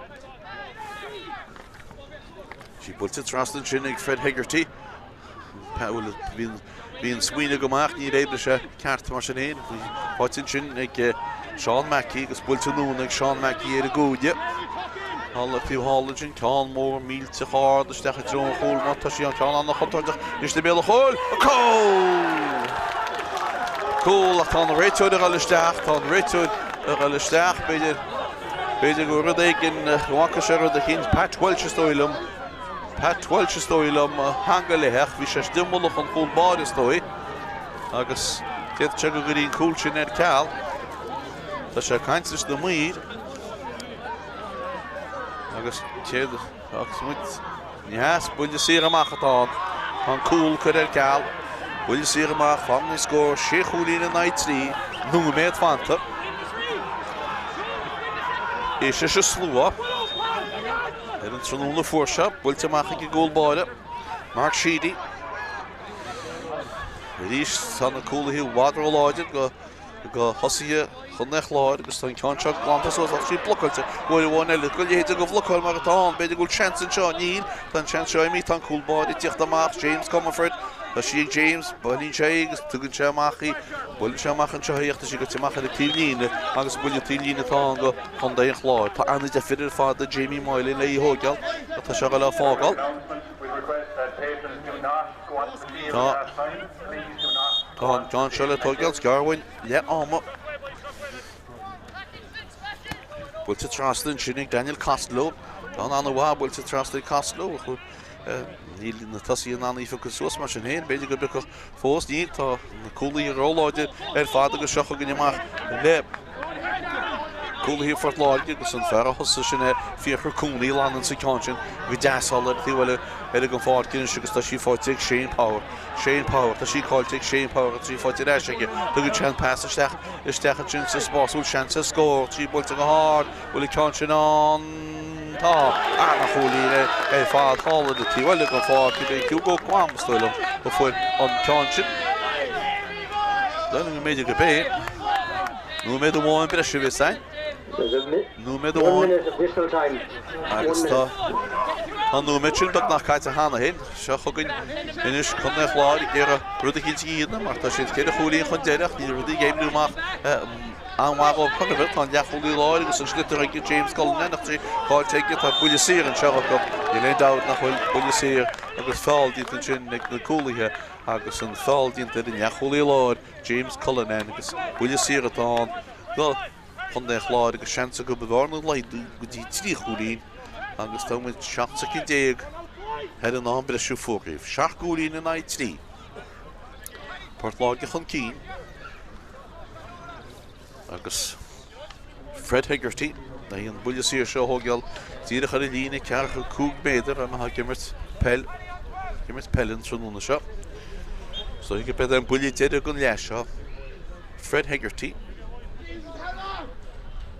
Sí buailte trasna ansin ag Fred Hegarty. Bhí an smaoineamh go maith ach níor oibrigh sé ceart mar sin féin. Bhí faighte ansin ag Seán Mackey agus buailte anonn ag Seán Mackey ar an gcúinne. Thall taobh thall ansin, ceann mór millteach ard isteach i dtreo an chúil má tá sí an ceann an-chontúirteach anois le béal an chúil. Cúl! Cúl ach tá an réiteoir ag dul isteach, tá an réiteoir ag dul isteach, b'fhéidir, b'fhéidir go rud éigin, go bhfaca sé rud eicínt. Pat Walsh is dóigh liom. Pat Walsh is dóigh liom a theanga léi ach bhí sé istigh i mullach an chúl báire is dóigh agus d'fhéadfadh sé go gcuirfí an cúl sin ar ceal. Tá sé ag caint leis na maoir agus céard agus muid neas buille saor amach atá ann. Tá an cúl curtha ar ceal. Buille saor amach, fanann an scór, sé chúilín in aghaidh 3, nóiméad fanta. Éist leis an slua. tráthnóna fuar seo, buailte amach ag an gcúl báire, Mark Sheedy. Arís tá na cúlaithe i bhfad róláidir do thosaithe Chontae an Chláir agus tá an ceann seo glanta suas ach sí blocáilte uair amháin eile. Go leithéid de bhlocáil mar atá ann, b'fhéidir go bhfuil seans anseo, níl, tá an seans seo imithe, tá an cúl báire ag tíocht amach, James Comerford, tá sí ag James, buaileann sé í agus tugann sé amach í, buaileann sé amach anseo í ach tá sí goite amach ar an taobhlíne agus buille taobhlíne atá ann do Chontae an Chláir. Tá an-deifir ar fad do Jamie Moylan le í a thóigeáil ach tá sé ag dul á fágáil. Tá Tá an ceann seo le tóigeáil gar uainn leath ama. Buailte trasna ansin ag Daniel Costello. Tá an an-mhaith buailte trasna ag Costello. Níl na tosaithe in ann í a phiocadh suas mar sin féin. B'fhéidir go bpiocfadh fós. Níl, tá na cúlaithe róláidir ar fad agus seo chugainn amach le cúlaithe Phort Láirge agus an fear a thosaigh sin é Fiachra Cooney lanann sa ceann sin go deas thall ar an taobh eile eile den pháirc anois agus tá sí faighte ag Shane Power. Shane Power, tá sí caillte ag Shane Power tá sí faighte ar ais aige. Tugann sé an pas isteach isteach ansin sa spás bhfuil seans ar scór, trí buailte go hard, bhfuil an ceann sin ann? Tá. Ana-chúilín ar fad thall ar an taobh eile den pháirc a bhí Hugo Quam is dóigh liom a fuair an ceann sin. Dóigh liom go mb'fhéidir gurb é. Nóiméad amháin breise a bheas againn. Nóiméad amháin. Agus tá an nóiméad sin beagnach caite cheana féin. Seo chugainn anois Contae an Chláir ag iarraidh rud eicínt a dhéanamh mar tá siad ceithre chúilín chun deiridh ach níl rudaí ag oibriú amach an-mhaith dóibh chor ar bith. Tá an leathchúlaí láir agus an sliotar ag James Cullinan ach tá caillte aige. Tá buille saor anseo acu. Níl aon dabht nach bhfuil buille saor agus feall déanta ansin ag na cúlaithe agus an feall déanta ar an leathchúlaí láir James Cullinan agus buille saor atá ann do Chontae an Chláir agus seans acu an bhearna a laghdú go dtí 3 chúilín agus tá muid 17 soicind thar an am breise fógraithe. 7 gcúilín in aghaidh 3. Port Láirge chun cinn agus Fred Hegarty le an buille saor seo a thógáil díreach ar an líne 45 méadar ar maith ag imirt peil imirt peile an tráthnóna seo. So go beidh an buille deiridh den leath seo Fred Hegarty.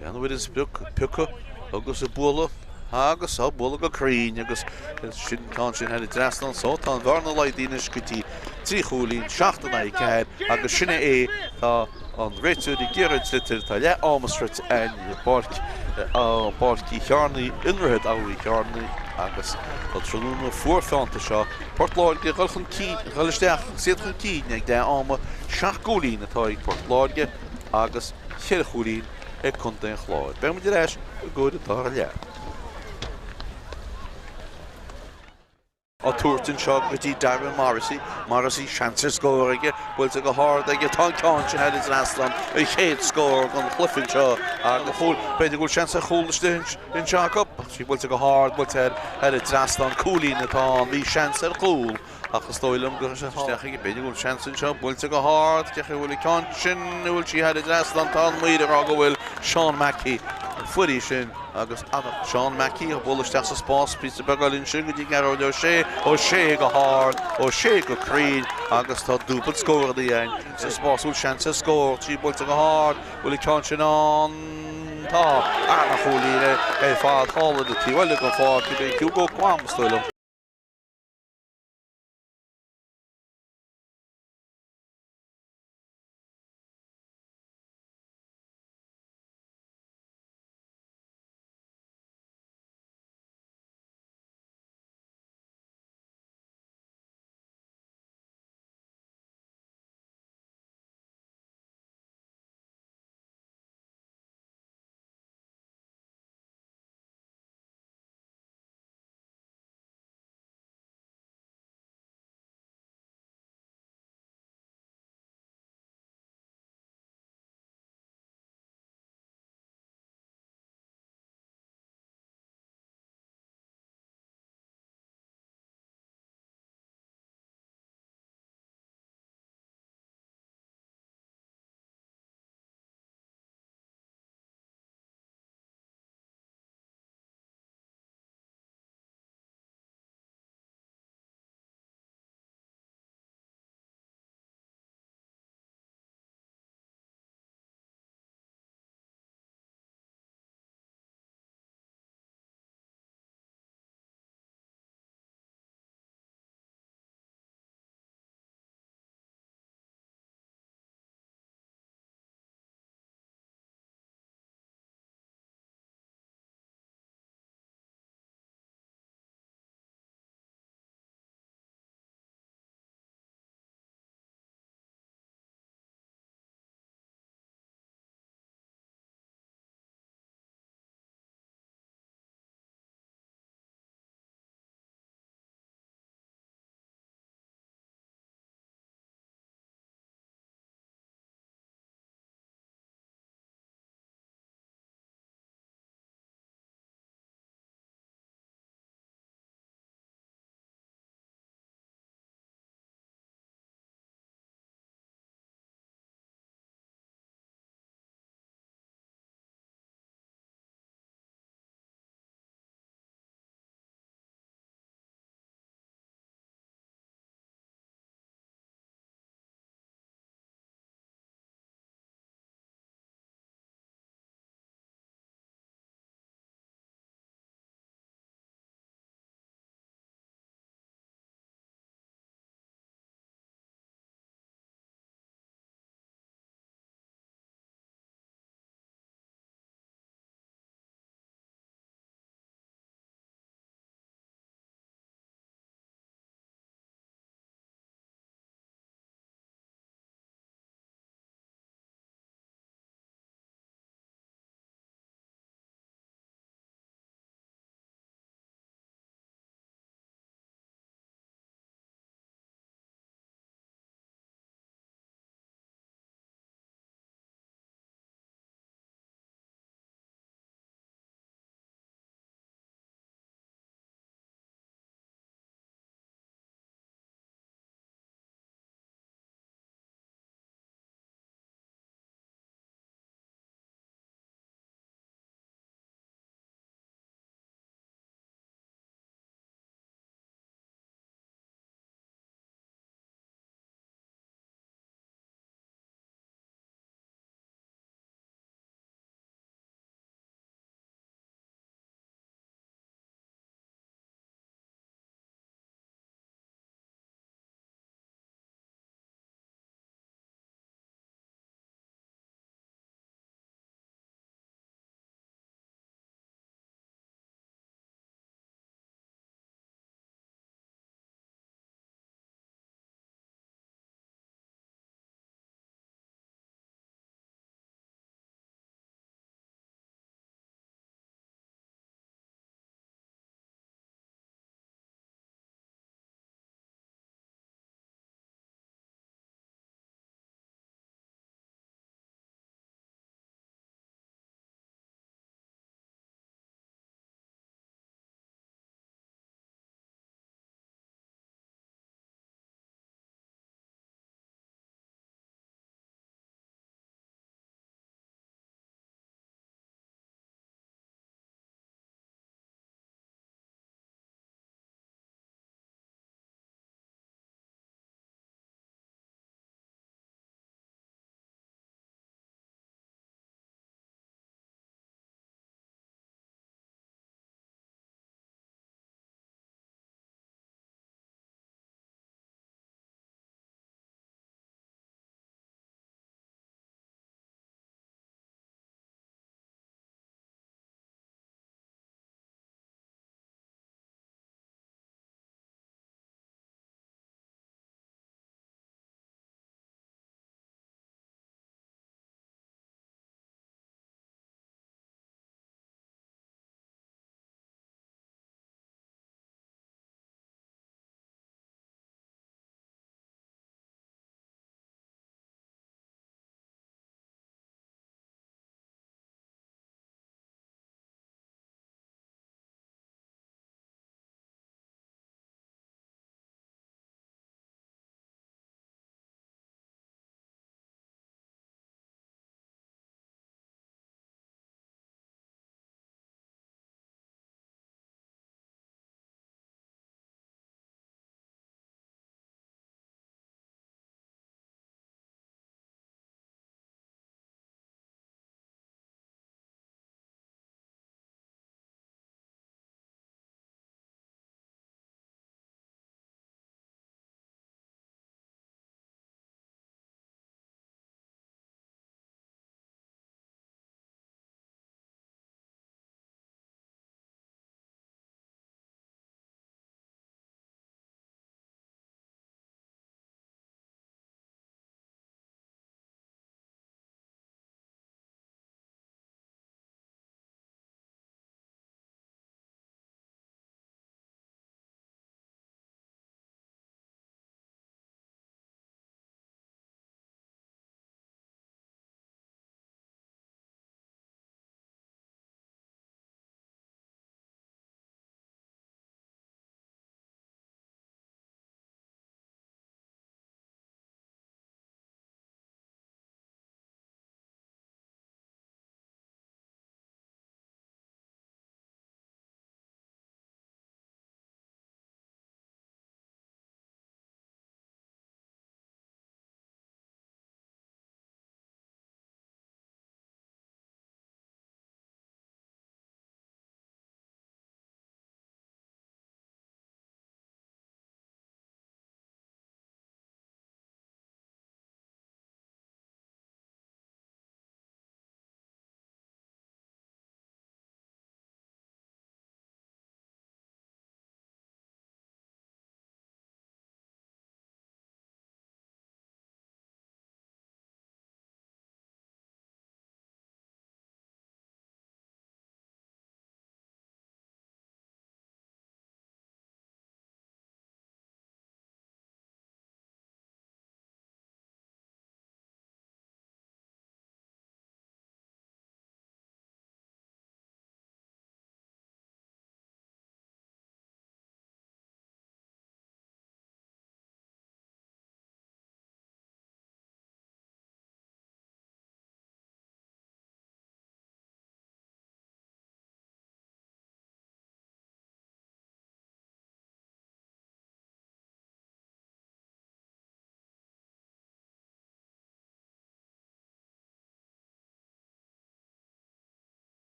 Breathnú ar an sprioc piocadh agus ag bualadh agus á bualadh go cruinn agus sin ceann sin thar an dtrasnán so tá an bhearna laghdaithe anois go dtí 3 chúilín, 7 in aghaidh 4 agus sin é tá an réiteoir ag iarraidh an tsliotair, tá leath ama sroichte againn i bPáirc Páirc Uí Chearnaigh i nDroichead Abha Uí Chearnaigh agus tá tráthnóna fuar feannta seo Port Láirge ag dul chun cinn, ag dul isteach agus iad chun cinn ag leath ama, 7 gcúilín atá ag Port Láirge agus cheithre chúilín ag Contae an Chláir. Beidh muid ar ais i gcomhair an dara leath. Á tabhairt anseo go dtí Darren Morrissey. Morrissey, seans ar scór aige, buailte go hard aige, tá an ceann sin thar an trasnán, an chéad scór den chluiche anseo agus chúl, b'fhéidir go bhfuil seans ar chúl istigh anseo acu, sí buailte go hard, buailte thar an trasnán, cúilín atá ann, bhí seans ar chúl. Ach is dóigh liom go raibh sé isteach aige. B'fhéidir go bhfuil seans anseo, buailte go hard, cé chaoi a bhfuil an ceann sin, an bhfuil sí thar an dtrasnán, tá an maor ag rá go bhfuil Seán Mackey a fuair í sin agus ana Seán Mackey ag bualadh isteach sa spás, píosa beag eile ansin go dtí Gearóid Ó Sé, Ó Sé go hard, Ó Sé go cruinn agus tá dúbailt scóranna againn sa spás, bhfuil seans ar scór, trí buailte go hard, bhfuil an ceann sin ann, tá, ana chúilín ar fad thall ar an taobh eile den pháirc, b'é Hugo Quam is dóigh liom.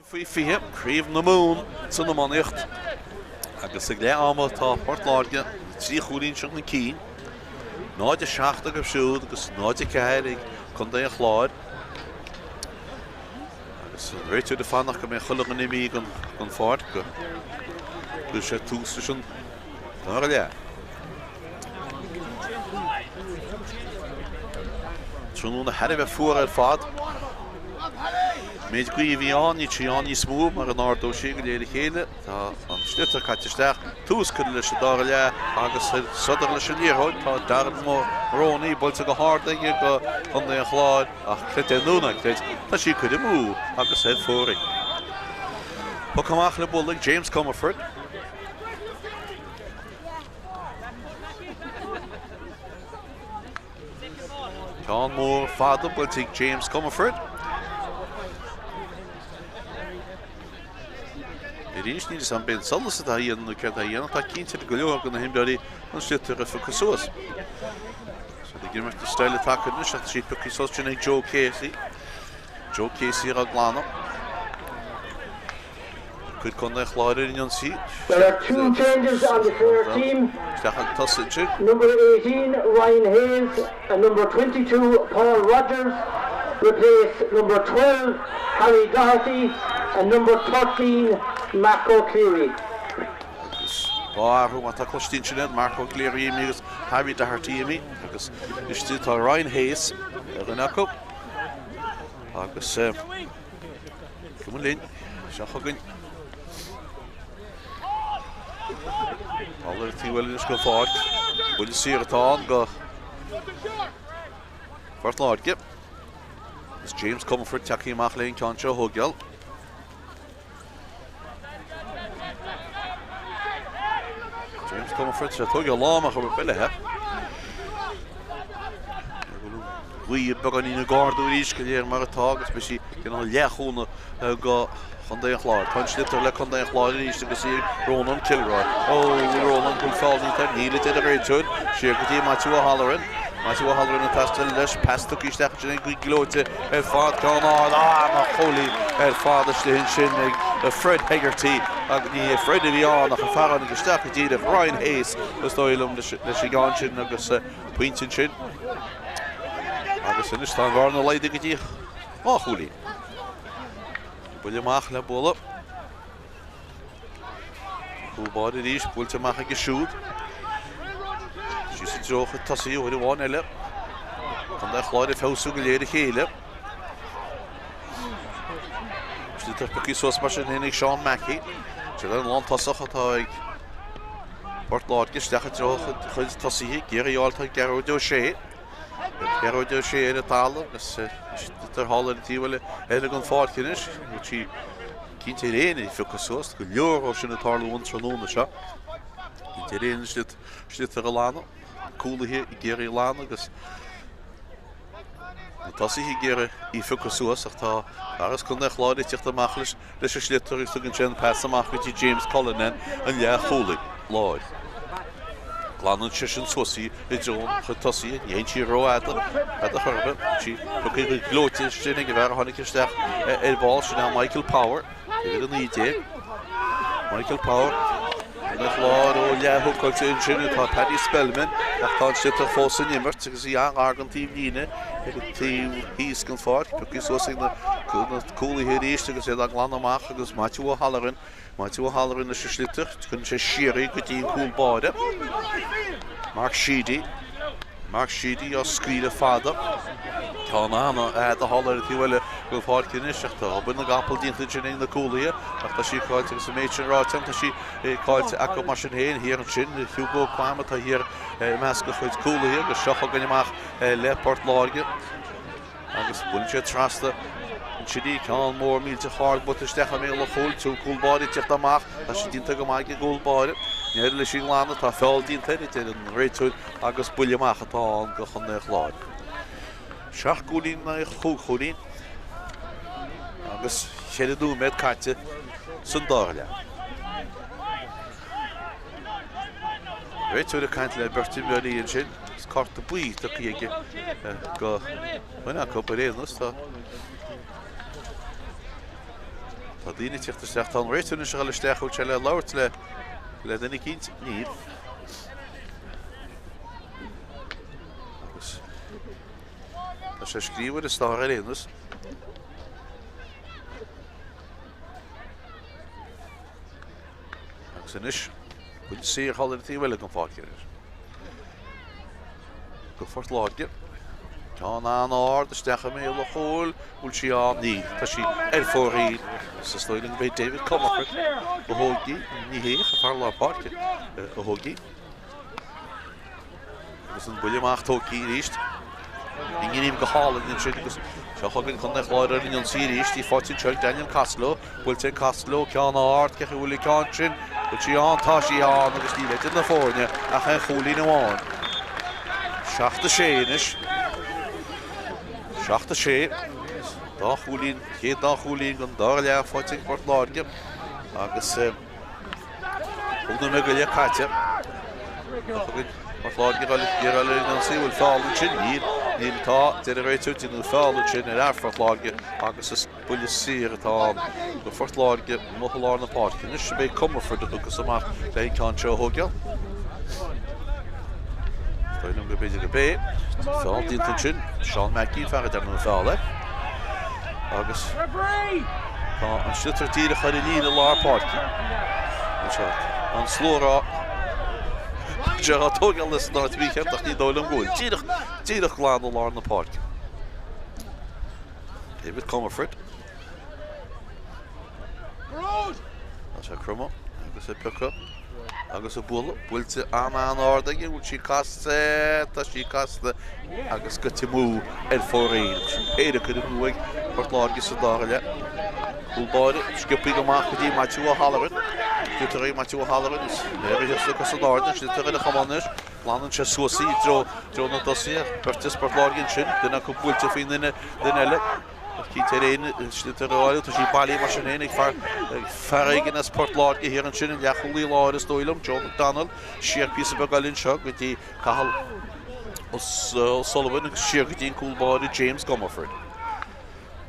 Faoi 20, Craobh na Mumhan san iománaíocht agus ag leath ama tá Port Láirge 3 chúilín chun cinn, 0-7 acu siúd agus 0-4 ag Contae an Chláir. Agus an réiteoir ag fanacht go mbeidh chuile dhuine imithe den pháirc go gcuirfidh sé tús leis an dara leath. Tráthnóna thar a bheith fuar ar fad. Méid gaoth a bhí ann, níl sí ann níos mó mar an ardóidh sí go léir a chéile. Tá an sliotar caite isteach, tús curtha leis an dara leath agus sodar leis an liathróid. Tá Darren Moroney buailte go hard aige go Chontae an Chláir ach creid é nó ná creid, tá sí curtha amú agus ar fóraoil. Poc amach le bualadh ag James Comerford. Ceann mór fada buailte ag James Comerford. Arís níl a fhios agam b'é an solas atá a dhéanamh nó céard atá a dhéanamh, tá cinnte go leor de na himreoirí an sliotar a phiocadh suas. So ag imirt i style attack anois ach tá sí pioctha suas sin ag Joe Casey. Joe Casey á glanadh. Cuid Contae an Chláir ar an ionsaí.
There are two changes on the Clare team.
Isteach ag tosaigh ansin.
Number 18 Ryan Hayes and number 22 Paul Rogers replace number 12 Harry Doherty and number 13 Mark O'Cleary.
Agus dhá athrú má tá cloiste ansin iad, Mark O'Cleary imithe agus Harry Doherty imithe agus istigh tá Ryan Hayes ar dhuine acu agus Cuma linn. Seo chugainn. Thall ar an taobh eile anois den pháirc. Buille saor atá ann go Phort Láirge. Is James Comerford tagtha amach le an ceann seo a thógáil. James Comerford sé tógáil lá amach ó bheilithe. Gaoth beagáinín ag ardú arís go léir mar atá agus beidh sí cineál leathchúnamh go Chontae an Chláir. Tá an sliotar le Contae an Chláir arís agus í ag Ronan Kilroy. Ó, Ronan, bhfuil feall déanta air? Níl, a deir an réiteoir. Siar go dtí Matthew O'Halloran. Matthew O'Halloran ag taisteal leis. Pas tugtha isteach ansin ag gleoite ar fad. Ceann ard, ana-chúlaí ar fad istigh ansin ag Fred Hegarty. Agus ní hé Fred a bhí ann ach an fear a tháinig isteach go díreach, Ryan Hayes, is dóigh liom, leis an gceann sin agus pointe ansin. Agus anois tá an bhearna laghdaithe go dtí 2 chúilín. Buille amach le bualadh. Cúl báire arís, buailte amach aige siúd. Síos i dtreo chuid tosaí uair amháin eile. Contae an Chláir ag feabhsú go léir a chéile. Sliotar pioctha suas mar sin féin ag Seán Mackey. Sin an lántosach atá ag Port Láirge isteach i dtreo chuid tosaithe. Iarraidh a fháil tá Gearóid Ó Sé. Gearóid Ó Sé ar an talamh agus sliotar thall ar an taobh eile eile den pháirc anois. Bhfuil sí cinnte ar éinne a phiocadh suas, go leor ó sin ag tarlú an tráthnóna seo. Cinnte ar éinne sliotar a ghlanadh, cúlaithe ag iarraidh a ghlanadh agus na tosaithe ag iarraidh í a phiocadh suas ach tá fear as Contae an Chláir ag teacht amach leis leis an sliotar agus tugann sé an pas amach go dtí James Cullinan, an leathchúlaí láir. Glanann seisean suas í i dtreo an chuid tosaithe, ní théann sí rófhada, fada chor ar bith. Sí pioctha go gleoite sin ag an bhfear a tháinig isteach ar ball, sin é Michael Power, uimhir 19. Michael Power. An Chláir ó leath-hookáilte ansin atá Paddy Spellman ach tá an sliotar fós san imirt agus í an-ghar don taobh líne ar an taobh thíos den pháirc. Pioctha suas ag na cúlaithe arís agus iad á nglanadh amach agus Matthew O'Halloran, Matthew O'Halloran leis an sliotar, cuireann sé siar í go dtí an cúl báire. Mark Sheedy. Mark Sheedy á scaoileadh fada. Ceann an-fhada thall ar an taobh eile den pháirc anois ach tá obair na gcapall déanta ansin ag na cúlaithe ach tá sí caillte agus an méid sin ráite tá sí caillte acu mar sin féin thiar ansin. Hugo Quam atá thiar i measc a chuid cúlaithe agus seo chugainn amach le Port Láirge. Agus buaileann sé trasna ansin í, ceann mór millteach ard buailte isteach i mbéal an chúil, triúr cúl báire ag teacht amach, tá sé déanta go maith ag an gcúl báire. Ní éireoidh leis í a ghlanadh, tá feall déanta air, a deir an réiteoir agus buille amach atá ann do Chontae an Chláir. 7 gcúilín in aghaidh 5 chúilín agus 4 nóiméad caite san dara leath. Réiteoir ag caint le beirt imreoirí ansin. Is cárta buí tugtha aige do dhuine acu ar aon nós. Tá. Tá daoine ag tíocht isteach. Tá an réiteoir anois ag dul isteach. Bhfuil sé le labhairt le le duine eicínt? Níl. Agus tá sé ag scríobh ar an stár ar aon nós. Agus anois, buille saor thall ar an taobh eile den pháirc anois. Go Phort Láirge. Ceann an-ard isteach i mbéal an chúil. Bhfuil sí ann? Níl. Tá sí ar fóraoil. Is is dóigh liom go mbeidh David Comerford a thóg í. Ní hé, an fear lár páirce a thóg í. Agus an buille amach tógtha arís. I ngreim go hálainn ansin agus seo chugainn Contae an Chláir ar an ionsaí arís. Í faighte anseo ag Daniel Costello. Buailte ag Costello, ceann ard, cé chaoi bhfuil an ceann sin? Bhfuil sí ann? Tá sí ann agus níl idir na foirne ach aon chúilín amháin. 7-6 anois. 7-6. Dá chúilín, chéad dá chúilín den dara leath faighte ag Port Láirge agus Thug nóiméad go leith caite. Port Láirge ag iarraidh ar an ionsaí, bhfuil feall ansin? Níl, níl tá, deir an réiteoir, déanadh feall ansin ar fhear Phort Láirge agus is buille saor atá ann do Phort Láirge amuigh i lár na páirce. Anois ab é Comerford a thiocfas amach le an ceann seo a thógáil. Is dóigh liom go b'fhéidir gurb é. Feall déanta ansin. Seán Mackey an fear a ndearnadh an feall air. Agus tá an sliotar díreach ar an líne lár páirce. Anseo an slua ag rá sé á tógáil san áit mhícheart ach ní dóigh liom go bhfuil. Díreach, díreach glan i lár na páirce. David Comerford. Tá sé ag cromadh agus ag piocadh agus ag bualadh. Buailte an-an-ard aige, bhfuil sí casta, tá sí casta agus goite amú ar fóraoil. Sin péire curtha amú ag Port Láirge sa dara leath. Cúl báire, sciobtha amach go dtí Maitiú O'Halloran. Sliotar ag Maitiú O'Halloran, is léirithe sna cosa in airde, sliotar ar a chamán anois. Glanann sé suas í i dtreo na dtosaithe. Beirt as Port Láirge ansin, duine acu buailte faoin duine eile. Ach cinnte ar aon sliotar a fháil, tá sí bailithe mar sin féin ag fear éigin as Port Láirge thiar ansin, an leathchúlaí láir is dóigh liom, Joe McDonnell. Siar píosa beag eile anseo go dtí Cathal O'Sullivan agus siar go dtí an cúl báire James Comerford.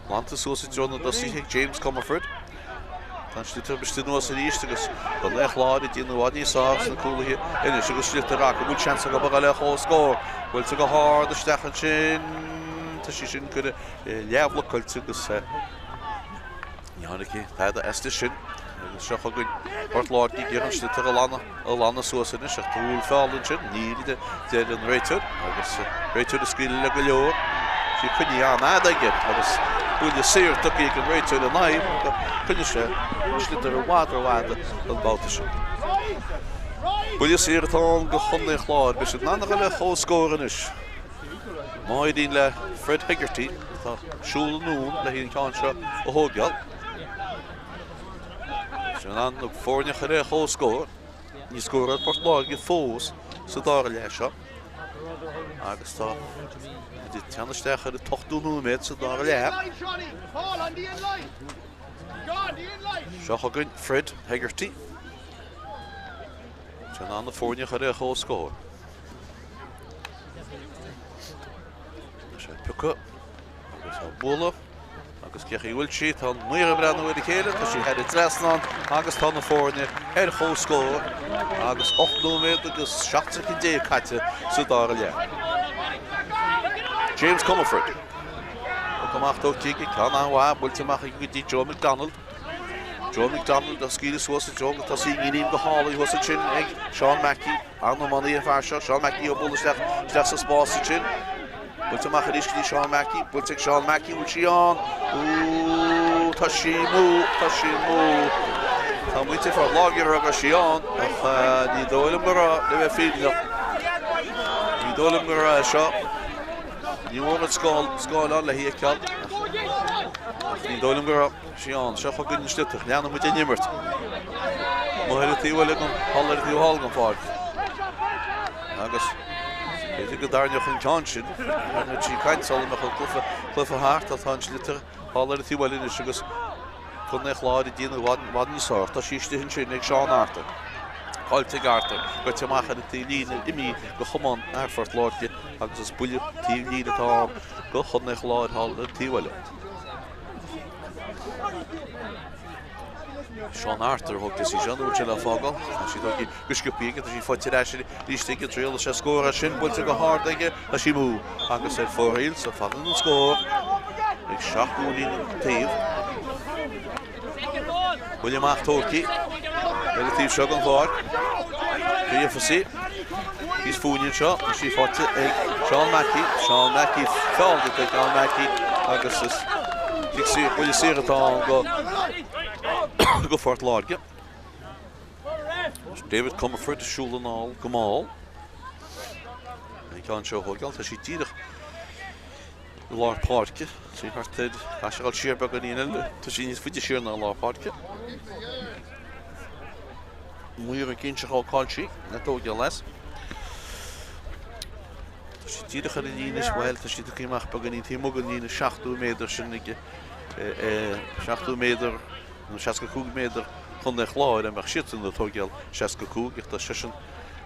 Glanta suas i dtreo na dtosaithe ag James Comerford. Tá an sliotar briste anuas arís agus Contae an Chláir ag déanamh i bhfad níos fearr sna cúlaithe anois agus sliotar acu. Bhfuil seans acu a dhul ar chomhscór? Buailte go hard isteach ansin. Tá sí sin curtha leathbhlocáilte agus ní tháinig tada aisti sin. Agus seo chugainn Port Láirge ag iarraidh an sliotar a ghlanadh suas anois ach bhfuil feall ansin, níl a deir an réiteoir agus réiteoir ag scaoileadh le go leor. Sí coinnithe an-fhada aige agus buille saor tugtha ag an réiteoir ina aghaidh mar choinnigh sé an sliotar i bhfad rófhada an babhta sin. Buille saor atá ann do Chontae an Chláir. Beidh siad in ann a dhul ar chomhscór anois. Má éiríonn le Fred Hegarty atá ag siúl anonn le an ceann seo a thógáil. Sin an na foirne a chur ar chomhscór. Níor scóráil Port Láirge fós sa dara leath seo agus tá muid ag teannadh isteach ar an t-ochtú nóiméad sa dara leath. Seo chugainn Fred Hegarty. Sin an na foirne a chur ar chomhscór. Tá sé ag piocadh agus á bualadh agus cé chaoi a bhfuil sí, tá an maor ag breathnú ar a chéile, tá sí thar an trasnán agus tá na foirne ar chomhscór agus 8 nóiméad agus 17 soicind caite sa dara leath. James Comerford. Poc amach tógtha aige, ceann an-mhaith buailte amach aige go dtí Joe McDonald. Joe McDonald á scaoileadh suas i dtreo na tosaí, ngreim go hálainn thuas ansin ag Seán Mackey. An-iománaí an fear seo, Seán Mackey á bualadh isteach, isteach sa spás ansin. Buailte amach arís go dtí Seán Mackey, buailte ag Seán Mackey, bhfuil sí ann? Ooh, tá sí amú, tá sí amú. Tá muintir Phort Láirge ag rá go raibh sí ann, ach ní dóigh liom go raibh, le bheith fírinneach. Ní dóigh liom go raibh seo. Ní mór an scáileán le hí a fheiceáil, ach ní dóigh liom go raibh. Sí ann. Seo chugainn an sliotar. Leanann muid den imirt. Amuigh ar an taobh eile den, thall ar an taobh thall den pháirc. Agus b'fhéidir go dtarraingeodh an ceann sin. Tharraing sí caint sula mbeadh an cluiche, cluiche thart. Tá an sliotar thall ar an taobh eile anois agus Contae an Chláir ag déanamh i bhfad, i bhfad níos fearr. Tá sí istigh ansin ag Seán Arthur. Caillte ag Arthur. Goite amach ar an taobh líne imithe go chamán fhear Phort Láirge agus is buille taobh líne atá ann go Chontae an Chláir thall ar an taobh eile. Seán Arthur a thóg sí seo, an bhfuil sé le fágáil? Tá sí tógtha go sciobtha aige, tá sí faighte ar ais arís aige, triailfidh sé scór as sin, buailte go hard aige, tá sí amú agus ar fóraoil, so fanann an scór ag 7 gcúilín an taobh. Buille amach tógtha ar an taobh seo den pháirc. Gheofas sí thíos fúinne anseo, tá sí faighte ag Seán Mackey, Seán Mackey, feall déanta ag Seán Mackey agus is cic saor, buille saor atá ann go go Phort Láirge. David Comerford ag siúl anall go mall. An ceann seo a thógáil, tá sí díreach i lár páirce. Sí thart ar, tá sé ag dul siar beagáinín eile, tá sí níos faide siar ná lár páirce. Maor ag inseacht ó cáil sí, le tógáil as. Tá sí díreach ar an líne, bhuel, tá sí tagtha amach beagáinín taobh amuigh den líne 70 méadar sin ag 70 méadar nó 65 méadar Chontae an Chláir, an mbeadh siadsan ag tógáil 65 ach tá seisean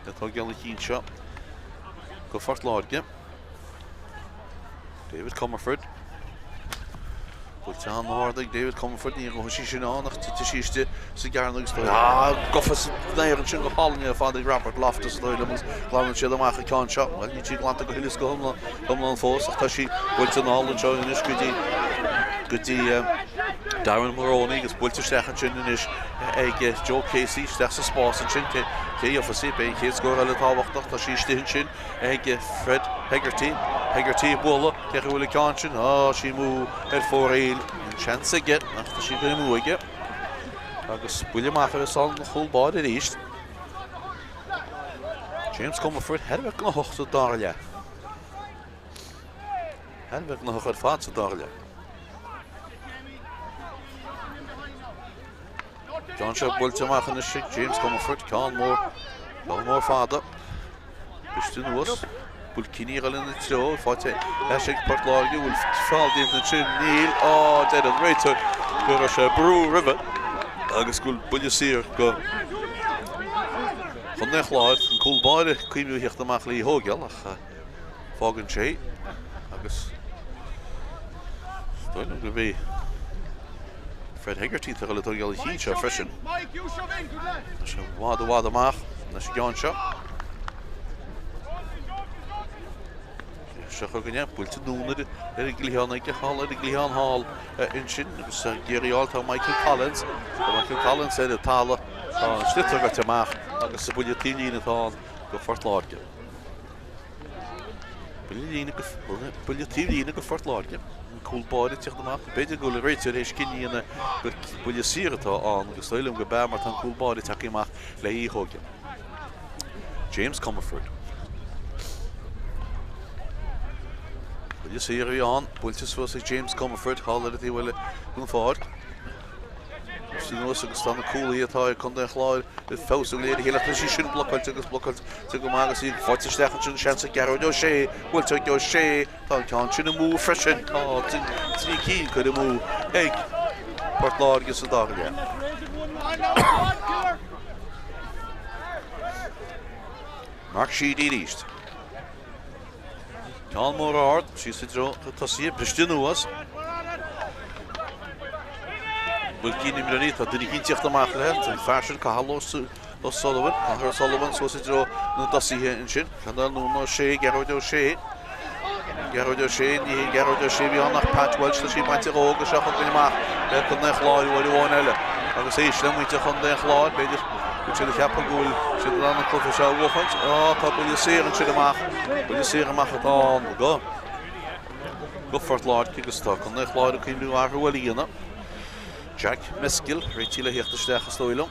ag tógáil an chinn seo go Phort Láirge. David Comerford. Buailte an-ard ag David Comerford, ní raibh sí sin ann ach titfidh sí istigh sa gcearn agus tá gafa san aer ansin go hálainn ar fad ag Robert Loftus is dóigh liom agus glanann siad amach an ceann seo. Bhuel, níl sí glanta go huile is go hiomlán fós ach tá sí buailte anall anseo anois go dtí go dtí Darren Moroney agus buailte isteach ansin anois ag Joe Casey isteach sa spás ansin. Cé a gheofas í? Beidh an chéad scór eile tábhachtach. Tá sí istigh ansin ag Fred Hegarty. Hegarty ag bualadh. Cé acu a bhfuil an ceann sin? Tá sí amú ar fóraoil. An seans aige ach tá sí go amú aige. Agus buille amach ar son an chúl báire arís. James Comerford thar a bheith gnóthach sa dara leath. Thar a bheith gnóthach ar fad sa dara leath. Ceann seo buailte amach anois ag James Comerford, ceann mór, ceann mór fada. Briste anuas, buailcíní ag dul ina treo, faighte ar ais ag Port Láirge, bhfuil feall déanta ansin, níl, á, deir an réiteoir go raibh sé brú roimhe agus go bhfuil buille saor go Chontae an Chláir, an cúl báire cuimhniú a theacht amach le í a thógáil ach fágann sé agus is dóigh liom gurb é Fred Hegarty atá ag dul ag tógáil an chinn seo freisin. Tá sé i bhfad i bhfad amach leis an gceann seo. Seo chugainne, buailte anonn ar an gcliathán aige thall ar an gcliathán thall ansin agus ag iarraidh a fháil tá Michael Collins. Tá Michael Collins ar an talamh, tá an sliotar gaibhte amach agus sa bhuille taobh líne atá ann go Phort Láirge. Buille líne go, buille taobh líne go Phort Láirge. An cúl báire ag tíocht amach. B'fhéidir go bhfuil an réiteoir théis cinneadh a dhéanamh gur buille saor atá ann agus is dóigh liom gurb ea mar tá an cúl báire tagtha amach le í a thógáil. James Comerford. Buille saor a bhí ann, buailte suas ag James Comerford thall ar an taobh eile den pháirc. Anuas agus tá na cúlaithe atá ag Contae an Chláir ag feabhsú go léir a chéile ach tá sí sin blocáilte agus blocáilte go maith agus í faighte isteach ansin seans ag Gearóid Ó Sé, buailte ag Ó Sé, tá an ceann sin amú freisin, tá trí cinn curtha amú ag Port Láirge sa dara leath. Mark Sheedy arís. Ceann mór ard, síos i dtreo na tosaithe, briste anuas. Buailcín imreoirí, tá duine éicint ag tíocht amach léi, tá an fear sin Cathal O'Sullivan, Cathal O'Sullivan suas i dtreo na dtosaithe ansin. Ceann Ó Sé, Gearóid Ó Sé. Gearóid Ó Sé, ní hé Gearóid Ó Sé a bhí ann ach Pat Walsh, tá sí bainte dhó agus seo chugainn amach le Contae an Chláir uair amháin eile. Agus éist le muintir Chontae an Chláir, b'fhéidir go bhfuil siad ag ceapadh go bhfuil siad in ann an cluiche seo a bhuachaint. Á, tá buille saor ansin amach, buille saor amach atá ann go go Phort Láirge agus tá Contae an Chláir ag cuimhniú athrú eile a dhéanamh. Jack Meskill réitithe le theacht isteach is dóigh liom.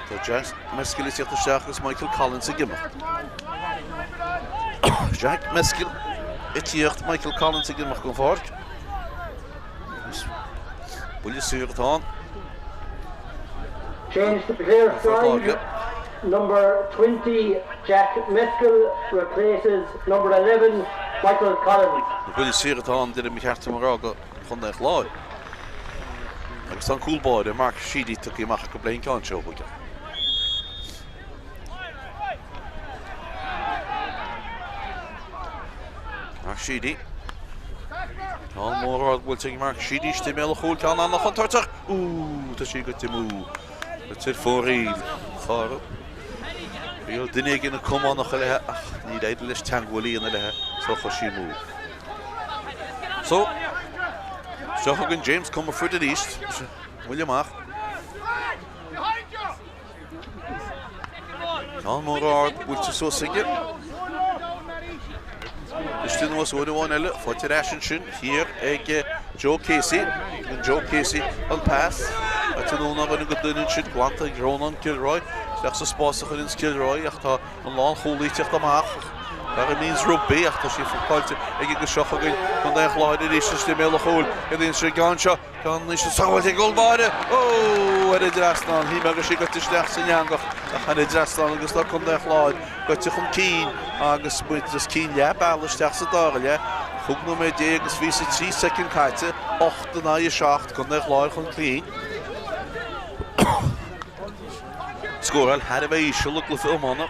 Tá Jack Meskill ag teacht isteach agus Michael Collins ag imeacht. Jack Meskill ag tíocht, Michael Collins ag imeacht den pháirc. Buille saor atá ann.
Change to the side. Number 20, Jack Meskill replaces number 11, Michael Collins.
Buille saor atá ann, deirim, ba cheart dom a rá go Chontae an Chláir. Agus tá an cúl báire, Mark Sheedy, tugtha amach acu le an ceann seo chuige. Mark Sheedy. Ceann mór ard buailte ag Mark Sheedy istigh i mbéal an chúil, ceann an-chontúirteach. Úúú, tá sí goite amú. Goite ar fóraoil. Chara. Bhí duine éigin ag camánach léi ach níor éirigh leis teagmháil a dhéanamh léi so chuaigh sí amú. So, seo chugainn James Comerford arís. Buille amach. Ceann mór ard buailte suas aige. Istigh anuas uair amháin eile, faighte ar ais ansin thiar ag Joe Casey. Tugann Joe Casey an pas. Faighte anonn ó dhuine go duine ansin, glanta ag Rónán Kilroy. Isteach sa spás a chuireanns Kilroy ach tá an lánchúlaí ag teacht amach. Fear Means Rugby ach tá sí fáilte ag agus seo chugainn Contae an Chláir arís istigh i mbéal an chúil. Céard a dhéanann sé an ceann seo? Ceann anois sábháilte ag an gcúl báire. Ó! Ar an dtrasnán. Shíl mé go raibh sí goite isteach san eangach ach thar an dtrasnán agus tá Contae an Chláir goite chun cinn agus muid os cionn leath bealaigh isteach sa dara leath. 15 nóiméad agus 23 soicind caite, 8 in aghaidh 7, Contae an Chláir chun cinn. Scóráil thar a bheith íseal i gcluiche iomána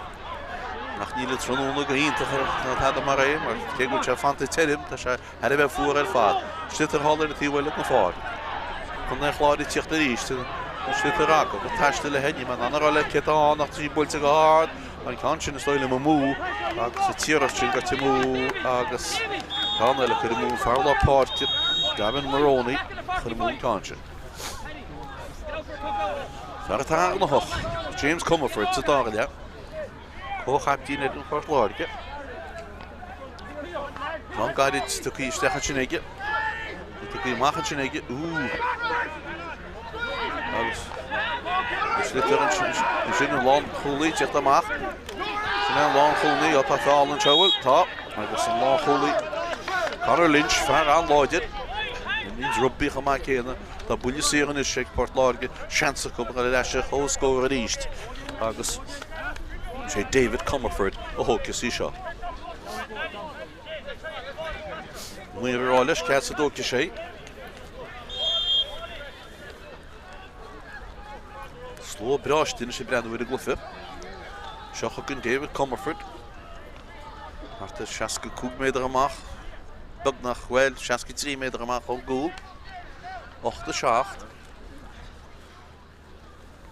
ach níl an tráthnóna go hiontach ná tada mar é mar cé go bhfuil sé fanta tirim tá sé Thar a bheith fuar ar fad. Sliotar thall ar an taobh eile den pháirc. Contae an Chláir ag tíocht arís. An sliotar acu. Ag taisteal léi. Níl mé in ann a rá leat cé atá ann ach tá sí buailte go hard. An ceann sin is dóigh liom amú agus an t-iarracht sin goite amú agus ceann eile curtha amú. Fear lár páirce, Gavin Moroney, chuir amú an ceann sin. Fear atá an-ghnóthach, James Comerford sa dara leath. Comhchaiptín ar fhoireann Phort Láirge. Ceann gairid tugtha isteach ansin aige. Tugtha amach ansin aige. Úúú. Agus sliotar ansin an lánchúlaí ag teacht amach. Sin é an lánchúlaí atá feall anseo bhfuil? Tá. Agus an lánchúlaí Conor Lynch, fear an-láidir. Means rugby chomh maith céanna. Tá buille saor anois ag Port Láirge, seans acu a dhul ar ais ar comhscór arís agus sé David Comerford a thógfas í seo. Maor ag rá leis cá fhad is a dtógfaidh sé. Slua breá istigh anois ag breathnú ar an gcluiche. Seo chugainn David Comerford. Thart ar 65 méadar amach, beagnach, bhuel, 63 méadar amach ón gcúl. 8 7.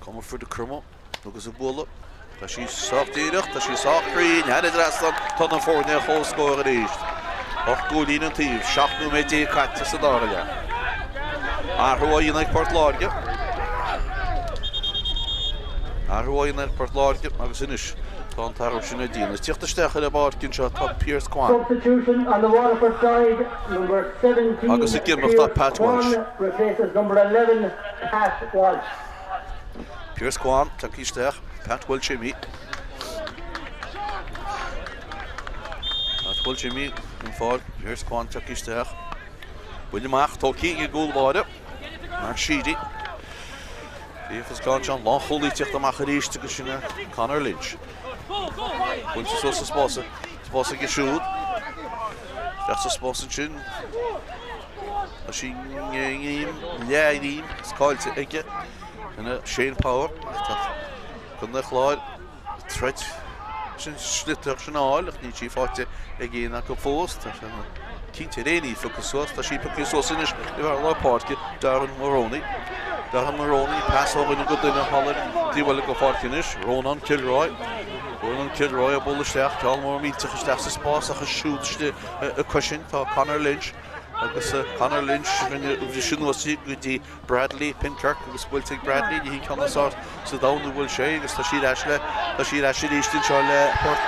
Comerford ag cromadh agus ag bualadh. Tá sí sách díreach, tá sí sách cruinn, thar an dtrasnán, tá na foirne ar comhscór arís. 8 gcúilín an taobh, 17 nóiméad caite sa dara leath. Athrú á dhéanamh ag Port Láirge. Athrú á dhéanamh ag Port Láirge agus anois tá an t-athrú sin ar déanamh. Tíocht isteach ar an bpáirc anseo tá Pearse Quane.
Substitution on the Waterford side, number 17,
Agus ag imeacht tá
Pearse
Pat Walsh.
Quane replaces number 11, Pat Walsh.
Pearse Quane tagtha isteach, Pat Walsh imithe. Pat Walsh imithe den pháirc, Pearse Quane tagtha isteach. Buille amach, tógtha ag an gcúl báire, Mark Sheedy. Féach is gan John lánchúlaí tíocht amach arís agus sin é Conor Lynch. Buailte suas sa spás, spás aige siúd. Isteach sa spás ansin. Tá sí ngreim, leathghreim, is caillte aige. Ina Shane Power. Tá Contae an Chláir ag troid sin sliotar sin a fháil ach níl sí faighte ag aon acu fós. Tá sé cinnte ar aon ní pioctha suas. Tá sí pioctha suas anois ag fear lár páirce, Darren Moroney. Darren Moroney, pas ó dhuine go duine thall ar an taobh eile den pháirc anois. Ronan Kilroy. Ronan Kilroy ag bualadh isteach, ceann mór millteach isteach sa spás ach is siúd istigh acu sin tá Conor Lynch agus Conor Lynch rinne bhris anuas í go dtí Bradley Penkirk agus buailte ag Bradley, ní hí ceann is fearr sa domhan a bhuail sé agus tá sí ar ais le, tá sí ar ais arís anseo le Port,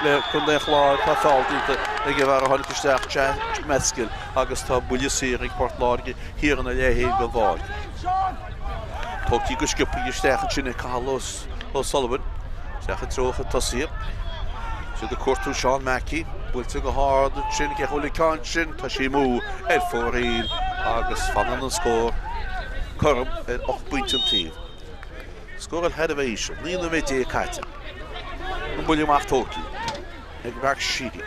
le Contae an Chláir, tá feall déanta ag an bhfear a tháinig isteach, Jack Meskill agus tá buille saor ag Port Láirge thiar ina leath féin den bpáirc. Tógtha go sciobtha isteach ansin ag Cathal O'Sullivan, isteach i dtreo a chuid tosaithe. Siad ag cuartú Seán Mackey, buailte go hard ansin, cé a bhuail an ceann sin, tá sí amú ar fóraoil agus fanann an scór cothrom ar 8 bpointe an taobh. Scóráil thar a bheith íseal, 19 nóiméad caite. An buille amach tógtha ag Mark Sheedy.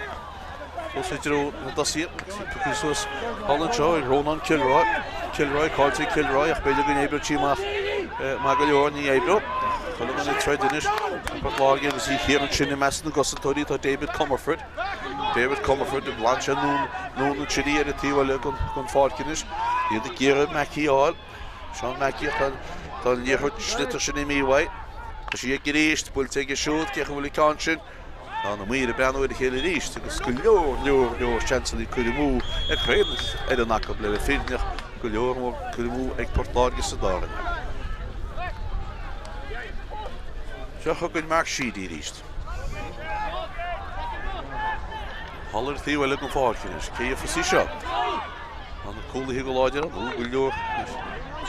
Suas i dtreo na dtosaithe agus í pioctha suas thall anseo ag Rónán Kilroy. Kilroy, caillte ag Kilroy ach b'fhéidir go n-oibreodh sí amach maith go leor, ní oibreoidh. Chuile dhuine ag troid anois. Port Láirge agus í thiar ansin i measc na gcosantóirí tá David Comerford. David Comerford, ghlan sé anonn ansin í ar an taobh eile den pháirc anois. Iad ag iarraidh Mackey a fháil. Seán Mackey ach tá an liathróid sliotar sin imithe uaidh. Tá sí aige arís, buailte aige siúd, cé acu a bhfuil an ceann sin? Tá na maoir ag breathnú ar a chéile arís agus go leor, leor, leor seansanna curtha amú ag chaon fhoireann acu le bheith fírinneach, go leor mór curtha amú ag Port Láirge sa dara leath. Seo chugainn Mark Sheedy arís. Thall ar an taobh eile den pháirc anois, cé a gheofas í seo? Tá na cúlaithe go láidir ann, ó go leor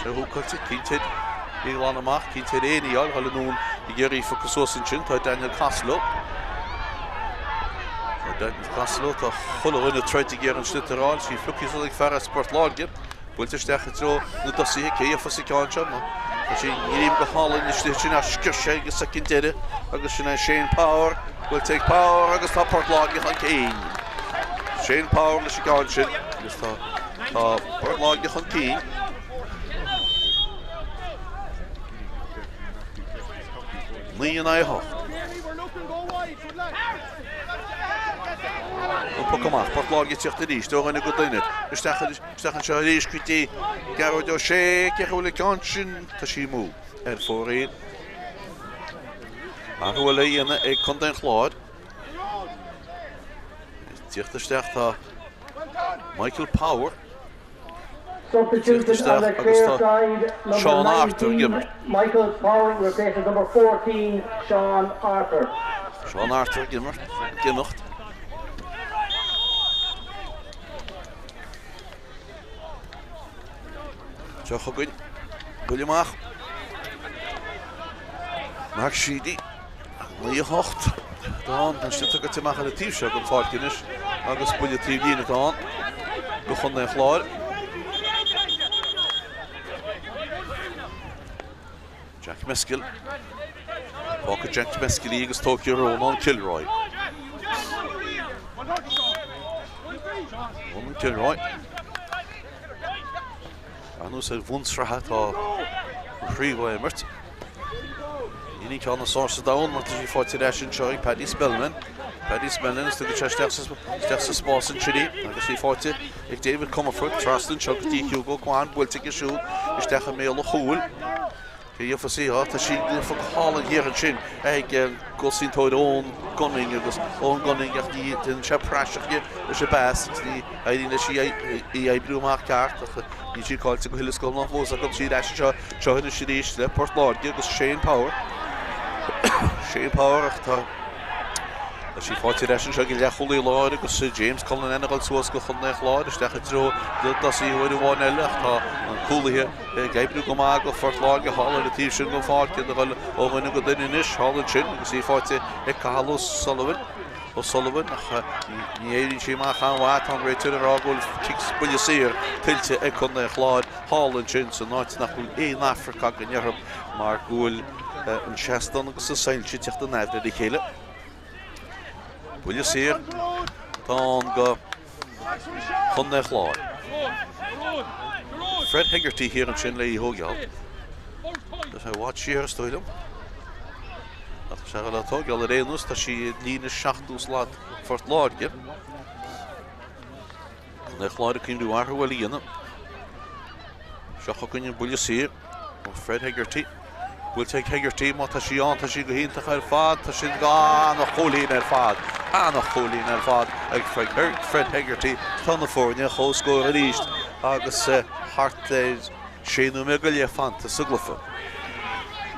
sé húcáilte, cinnte í a ghlanadh amach, cinnte ar éinne í a fháil, dhul anonn ag iarraidh í a phiocadh suas ansin, tá Daniel Costello. Tá Daniel Costello, tá chuile dhuine ag troid ag iarraidh an sliotar a fháil, sí pioctha suas ag fear as Port Láirge, buailte isteach i dtreo na dtosaithe, cé a gheofas an ceann seo? Tá sí i ngreim go hálainn istigh ansin ach sciorr sé ag an soicind deiridh agus sin é Shane Power, buailte ag Power agus tá Port Láirge chun cinn. Shane Power leis an gceann sin agus tá tá Port Láirge chun cinn. 9 in aghaidh 8. An poc amach, Port Láirge ag tíocht arís, ó dhuine go duine, isteach isteach anseo arís go dtí Gearóid Ó Sé, cé acu a bhfuil an ceann sin, tá sí amú ar fóraoil. Athrú eile á dhéanamh ag Contae an Chláir. Tíocht isteach tá Michael Power. Tíocht isteach agus tá Seán Arthur ag imirt.
Michael Power replaces number 14, Seán Arthur.
Seán Arthur ag imirt, ag imeacht. Seo chugainn, buille amach. Mark Sheedy. 9 8 atá ann. Tá sliotar gaibhte amach ar an taobh seo den pháirc anois agus buille taobh líne atá ann do Chontae an Chláir. Jack Meskill. Fágfaidh Jack Meskill í agus tógfaidh Rónán Kilroy. Rónán Kilroy. Anuas ar bhun sraithe atá an chraobh á imirt. Níl an ceann is fearr sa domhan mar tá sí faighte ar ais anseo ag Paddy Spellman. Paddy Spellman is tugann sé isteach sa spás ansin í agus í faighte ag David Comerford trasna anseo go dtí Hugo Quane buailte aige siúd isteach i mbéal an chúil. Cé a gheofas í? Á, tá sí gafa go hálainn thiar ansin ag an gcosantóir Eoin Gunning agus Eoin Gunning ach ní déanann sé praiseach di leis an bpas agus ní éiríonn leis í a oibriú amach ceart ach níl sí caillte go huile is go hiomlán fós ach sí ar ais anseo seo anois arís le Port Láirge agus Shane Power. Shane Power ach tá Tá sí faighte ar ais anseo ag an leathchúlaí láir agus James Cullinan ag dul suas go Chontae an Chláir isteach i dtreo na dtosaithe uair amháin eile ach tá an cúlaithe ag oibriú go maith go Phort Láirge thall ar an taobh sin den pháirc iad ag dul ó dhuine go duine anois thall ansin agus í faighte ag Cathal O'Sullivan O'Sullivan ach ní éiríonn sí amach an-mhaith tá an réiteoir ag rá go bhfuil cic buille saor tuillte ag Contae an Chláir thall ansin san áit nach bhfuil aon amharc againn orthu mar go bhfuil an seastán agus na soilse ag teacht in aimhréidh a chéile. Buille saor atá ann go Chontae an Chláir. Fred Hegarty thiar ansin le í a thógáil. Tá sé i bhfad siar is dóigh liom. Ach tá sé le tógáil ar aon nós, tá sí i líne 7ú slat Phort Láirge. Contae an Chláir ag cuimhniú athrú eile a dhéanamh. Seo chugainn an buille saor ó Fred Hegarty. Buailte ag Hegarty, má tá sí ann, tá sí go hiontach ar fad, tá sin ana-chúilín ar fad, ana-chúilín ar fad ag Fred Hegarty. Tá na foirne ar comhscór arís agus thart ar sé nóiméad go leith fanta sa gcluiche.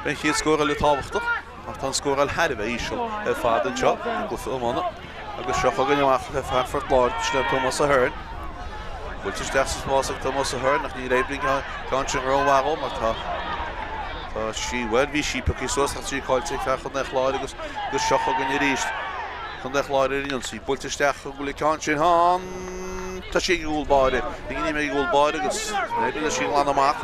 Beidh an chéad scór eile tábhachtach. Ach tá an scóráil thar a bheith íseal ar fad anseo i gcluiche iomána agus seo chugainn amach le fear Phort Láirge, sin é Tomás Ahern. Buailte isteach sa spás ag Tomás Ahern ach níor oibrigh an ceann sin rómhaith dhó mar tá tá sí, bhuel, bhí sí pioctha suas ach sí caillte ag fear Chontae an Chláir agus agus seo chugainn arís Contae an Chláir ar an ionsaí. Buailte isteach go bhfuil an ceann sin ann. Tá sí ag an gcúl báire. Ag an ag an gcúl báire agus ní éiríonn leis í a ghlanadh amach.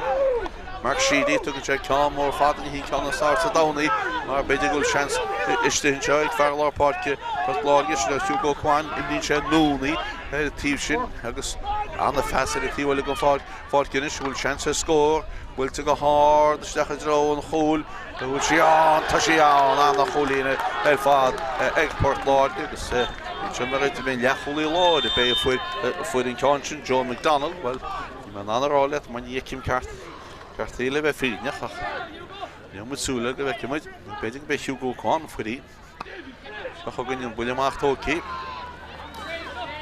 Mark Sheedy, tugann sé ceann mór fada, ní hí ceann is fearr sa domhan í, mar b'fhéidir go bhfuil seans istigh anseo ag fear lár páirce Phort Láirge, sin é Hugo Quane, imríonn sé anonn í ar an taobh sin agus ana-phas ar an taobh eile den pháirc anois, an bhfuil seans ar scór, buailte go hard isteach i dtreo an chúil, an bhfuil sí ann, tá sí ann, ana-chúilín ar fad ag Port Láirge agus anseo mar a deir mé leathchúlaí láir ab é a fuair an ceann sin, Joe McDonald, bhuel, Níl mé in ann a rá leat mar ní fheicim ceart ceart í le bheith fírinneach ach níl muid súil go bhfeicfidh muid. B'fhéidir go mbeidh Hugo Quane a fuair í. Seo chugainn an buille amach tógtha.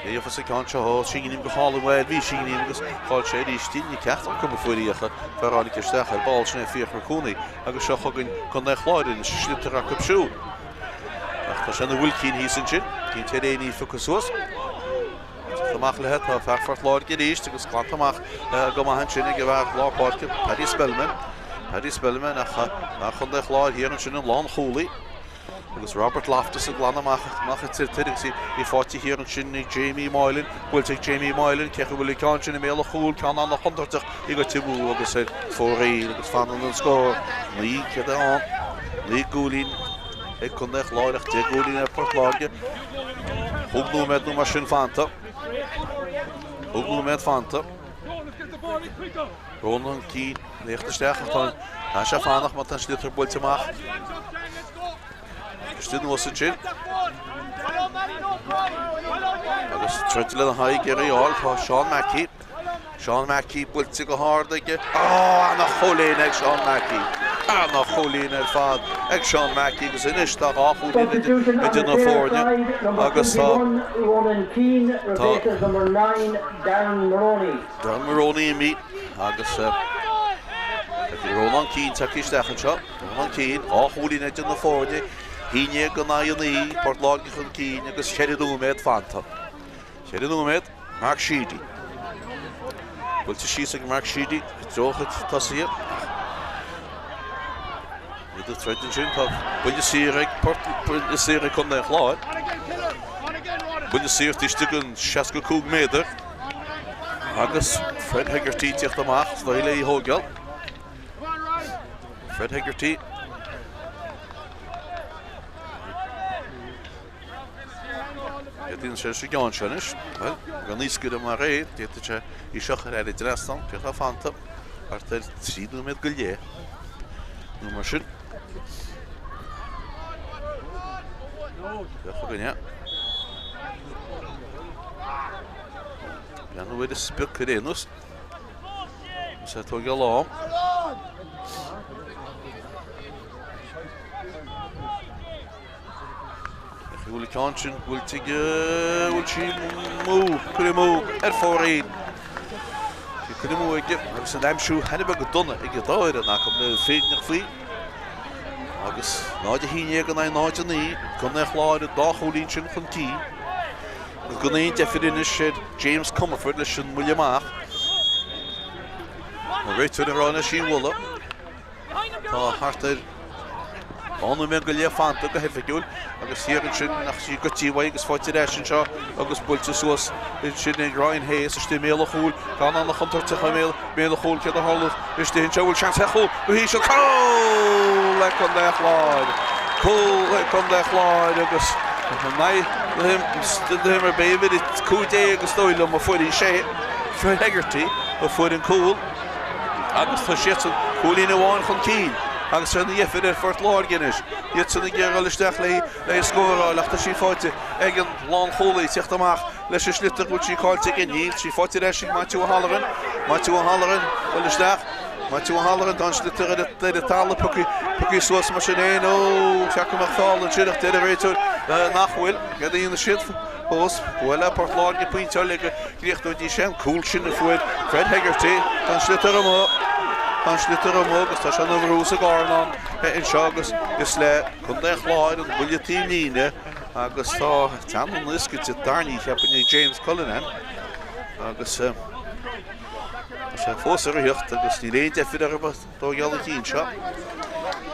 Léifear sa ceann seo ó síním go hálainn bhuel bhí síním agus chaill sé arís í. Ní ceachtar acu a fuair í ach fear a tháinig isteach ar ball sin é Fiachra Cooney agus seo chugainn Contae Chláir anois sliotar acu siúd. Ach tá sé ina bhuilcín thíos ansin. Cinnte ar aon ní phiocadh suas. Teacht amach léi tá fear Phort Láirge arís agus glanta amach go maith ansin ag an bhfear lár páirce, Paddy Spellman. Paddy Spellman ach fear Chontae Chláir thiar ansin an lánchúlaí. Agus Robert Loftus ag glanadh amach amach an tsliotair agus í faighte thiar ansin ag Jamie Moylan. Buailte ag Jamie Moylan, cé acu a bhfuil an ceann sin i mbéal an chúil, ceann an-chontúirteach í goite amú agus ar fóraoil agus fanann an scór 9 ann. 9 gcúilín ag Contae Chláir ach 10 gcúilín ar Port Láirge. Chúig nóiméad nó mar sin fanta. Chúig nóiméad fanta. Rónán Keane léicht isteach ach tá tá sé fánach má tá an sliotar buailte amach. Istigh anuas ansin. Agus troid lena haghaidh ag iarraidh a fháil tá Seán Mackey. Seán Mackey buailte go hard aige. Ó, ana-chúilín ag Seán Mackey. Ana-chúilín ar fad ag Seán Mackey agus anois tá dhá chúilín idir na foirne agus tá tá Darren Moroney imithe agus Rónán Keane tagtha isteach anseo. Rónán Keane, dhá chúilín idir na foirne, 11 in aghaidh 9, Port Láirge chun cinn agus ceithre nóiméad fanta. Ceithre nóiméad. Mark Sheedy. Buailte síos ag Mark Sheedy i dtreo a chuid tosaithe. Iad ag troid ansin, tá buille saor ag Port, buille saor ag Contae an Chláir. Buille saor taobh istigh den 65 méadar. Agus Fred Hegarty tíocht amach, is dóigh le í thógáil. Fred Hegarty. D'fhéadfaí sé sa gceann seo anois. Bhuel, gan iascaire mar é, d'fhéadfadh sé í seo a chur thar an dtrasnán, cé atá fanta thart ar 3 nóiméad go leith nó mar sin. Féach chugainn é. Breathnú ar an sprioc ar aon nós. Is é tógáil am. Bhfuil an ceann sin, bhfuil tig, bhfuil sí amú, curtha amú ar fóraoil. Bhí curtha amú aige agus an aimsiú thar a bheith go dona ag an dá fhoireann acu le fírinneach faoi. Agus 0-11 in aghaidh 0-9, Contae an Chláir an dá chúilín sin chun cinn. Agus gan aon deifir anois ar James Comerford leis an mbuille amach. An réiteoir ag rá leis í a bhualadh. Tá thart ar 2 nóiméad go leith fanta go hoifigiúil agus thiar ansin ach sí goití uaidh agus faighte ar ais anseo agus buailte suas ansin ag Ryan Hayes istigh i mbéal an chúil. Ceann an-chontúirteach i mbéal an chúil céard a tharlós istigh anseo bhfuil seans ar chúl go híseal cúl ag Contae an Chláir! Cúl ag Contae an Chláir agus na himreoirí uimhir 15 is dóigh liom a fuair í sé Fred Hegarty a fuair an cúl. Agus tá siadsan cúilín amháin chun cinn agus ar na dheifir ar Phort Láirge anois. Iadsan ag iarraidh dul isteach léi le scóráil ach tá sí faighte ag an lánchúlaí teacht amach leis an sliotar go bhfuil sí caillte aige. Níl sí faighte ar ais ag Maitiú O'Halloran. Maitiú O'Halloran dul isteach. Maitiú O'Halloran tá an sliotar ar an talamh pioctha suas mar sin féin. Ó, cheart go mbeadh feall ansin ach deir an réiteoir nach bhfuil. Céard a dhéanfaidh siad? Fós, ba mhaith le Port Láirge pointe le go gcríochnóidís é an cúl sin a fuair Fred Hegarty. Tá an sliotar amuigh. Tá an sliotar amuigh agus tá sé ina bhrú sa gcarnán anseo agus is le Contae an Chláir an buille taobh líne agus tá teann an ioscaide tarraingthe cheapfainn ag James Cullinan agus tá sé fós ag ritheacht agus níl aon deifir orthu. Tógáil an chinn seo.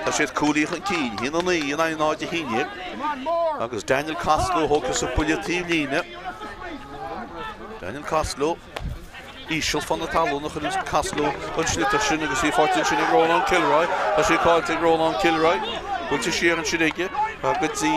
Tá siad cúilín chun cinn, 1-9 in aghaidh 0-11 agus Daniel Costello thógtha sa buille taobh líne. Daniel Costello. Íseal fán talamh a chuireann cascadh an sliotar sin agus í faighte ansin ag Rónán Kilroy. Tá sí caillte ag Rónán Kilroy. Buailte siar ansin aige go dtí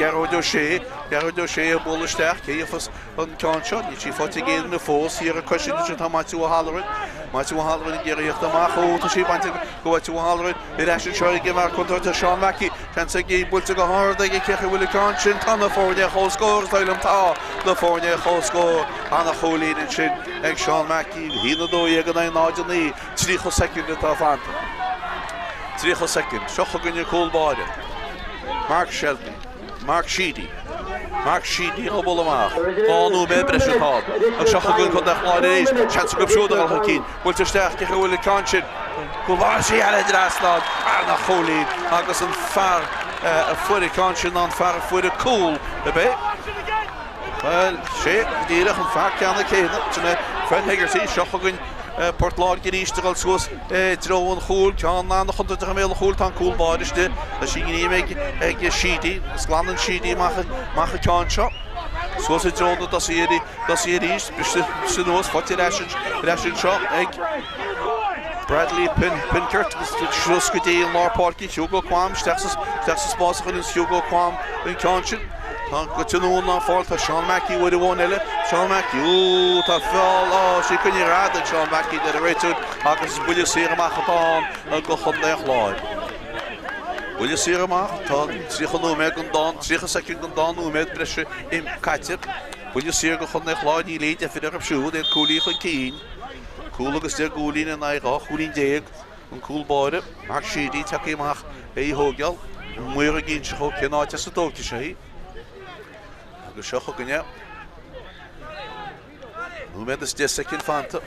Gearóid Ó Sé. Gearóid Ó Sé ag bualadh isteach. Cé gheofas an ceann seo? Níl sí faighte ag aon duine fós. Thiar ag cois ansin tá Maitiú Ó hAlmhain. Maitiú Ó hAlmhain ag iarraidh theacht amach. Ó, tá sí bainte go Mhaitiú Ó hAlmhain. Ar ais anseo ag an bhfear contúirteach Seán Mackey. Seans aige buailte go hard aige cé acu a bhfuil an ceann sin. Tá na foirne ar comhscór, is dóigh liom. Tá na foirne ar comhscór. Ana-chúilín ansin ag Seán Mackey. 1-12 in aghaidh 0-9. 30 soicind atá fanta. 30 soicind. Seo chugainn an cúl báire. Mark Shelby. Mark Sheedy. Mark Sheedy á bhualadh amach. 2 nóiméad breise atá ann. Agus seo chugainn Contae an Chláir arís. Seans acu siúd a dhul chun cinn. Buailte isteach, cé acu a bhfuil an ceann sin? Cúl báire sí thar an dtrasnán. Ana-chúilín agus an fear a fuair an ceann sin ná an fear a fuair an cúl, ab é? Bhuel, sé go díreach an fear ceanna céanna, sin é Fred Hegarty. Seo chugainn Port Láirge arís ag dul suas i dtreo an chúil. Ceann an-chontúirteach i mbéal an chúil. Tá an cúl báire istigh. Tá sí i ngreim ag Sheedy agus glanann Sheedy amach an ceann seo. Suas i dtreo na dtosaithe arís. Briste anuas, faighte ar ais anseo ag Bradley Penkert agus suas go dtí an lár páirce. Hugo Quam isteach sa spás a chuireann Hugo Quam an ceann sin. Tá go tionónn á fáil, tá Seán Mackey uair amháin eile, Seán Mackey, ooh, tá feall, á, sí coinnithe ar fhad ag Seán Mackey deir an réiteoir agus is buille saor amach atá ann go Chontae an Chláir. Buille saor amach, tá 30 nóiméad den dá, 30 soicind den dá nóiméad breise caite. Buille saor go Chontae an Chláir, níl aon deifir orthu siúd, iad cúilín chun cinn. Cúl agus 10 gcúilín in aghaidh 12 chúilín. An cúl báire, Mark Sheedy, tagtha amach é a thógáil. An maor ag inse dhó cén áit as a dtógfaidh sé í. Agus seo chugainn é. Nóiméad is 10 soicind fanta.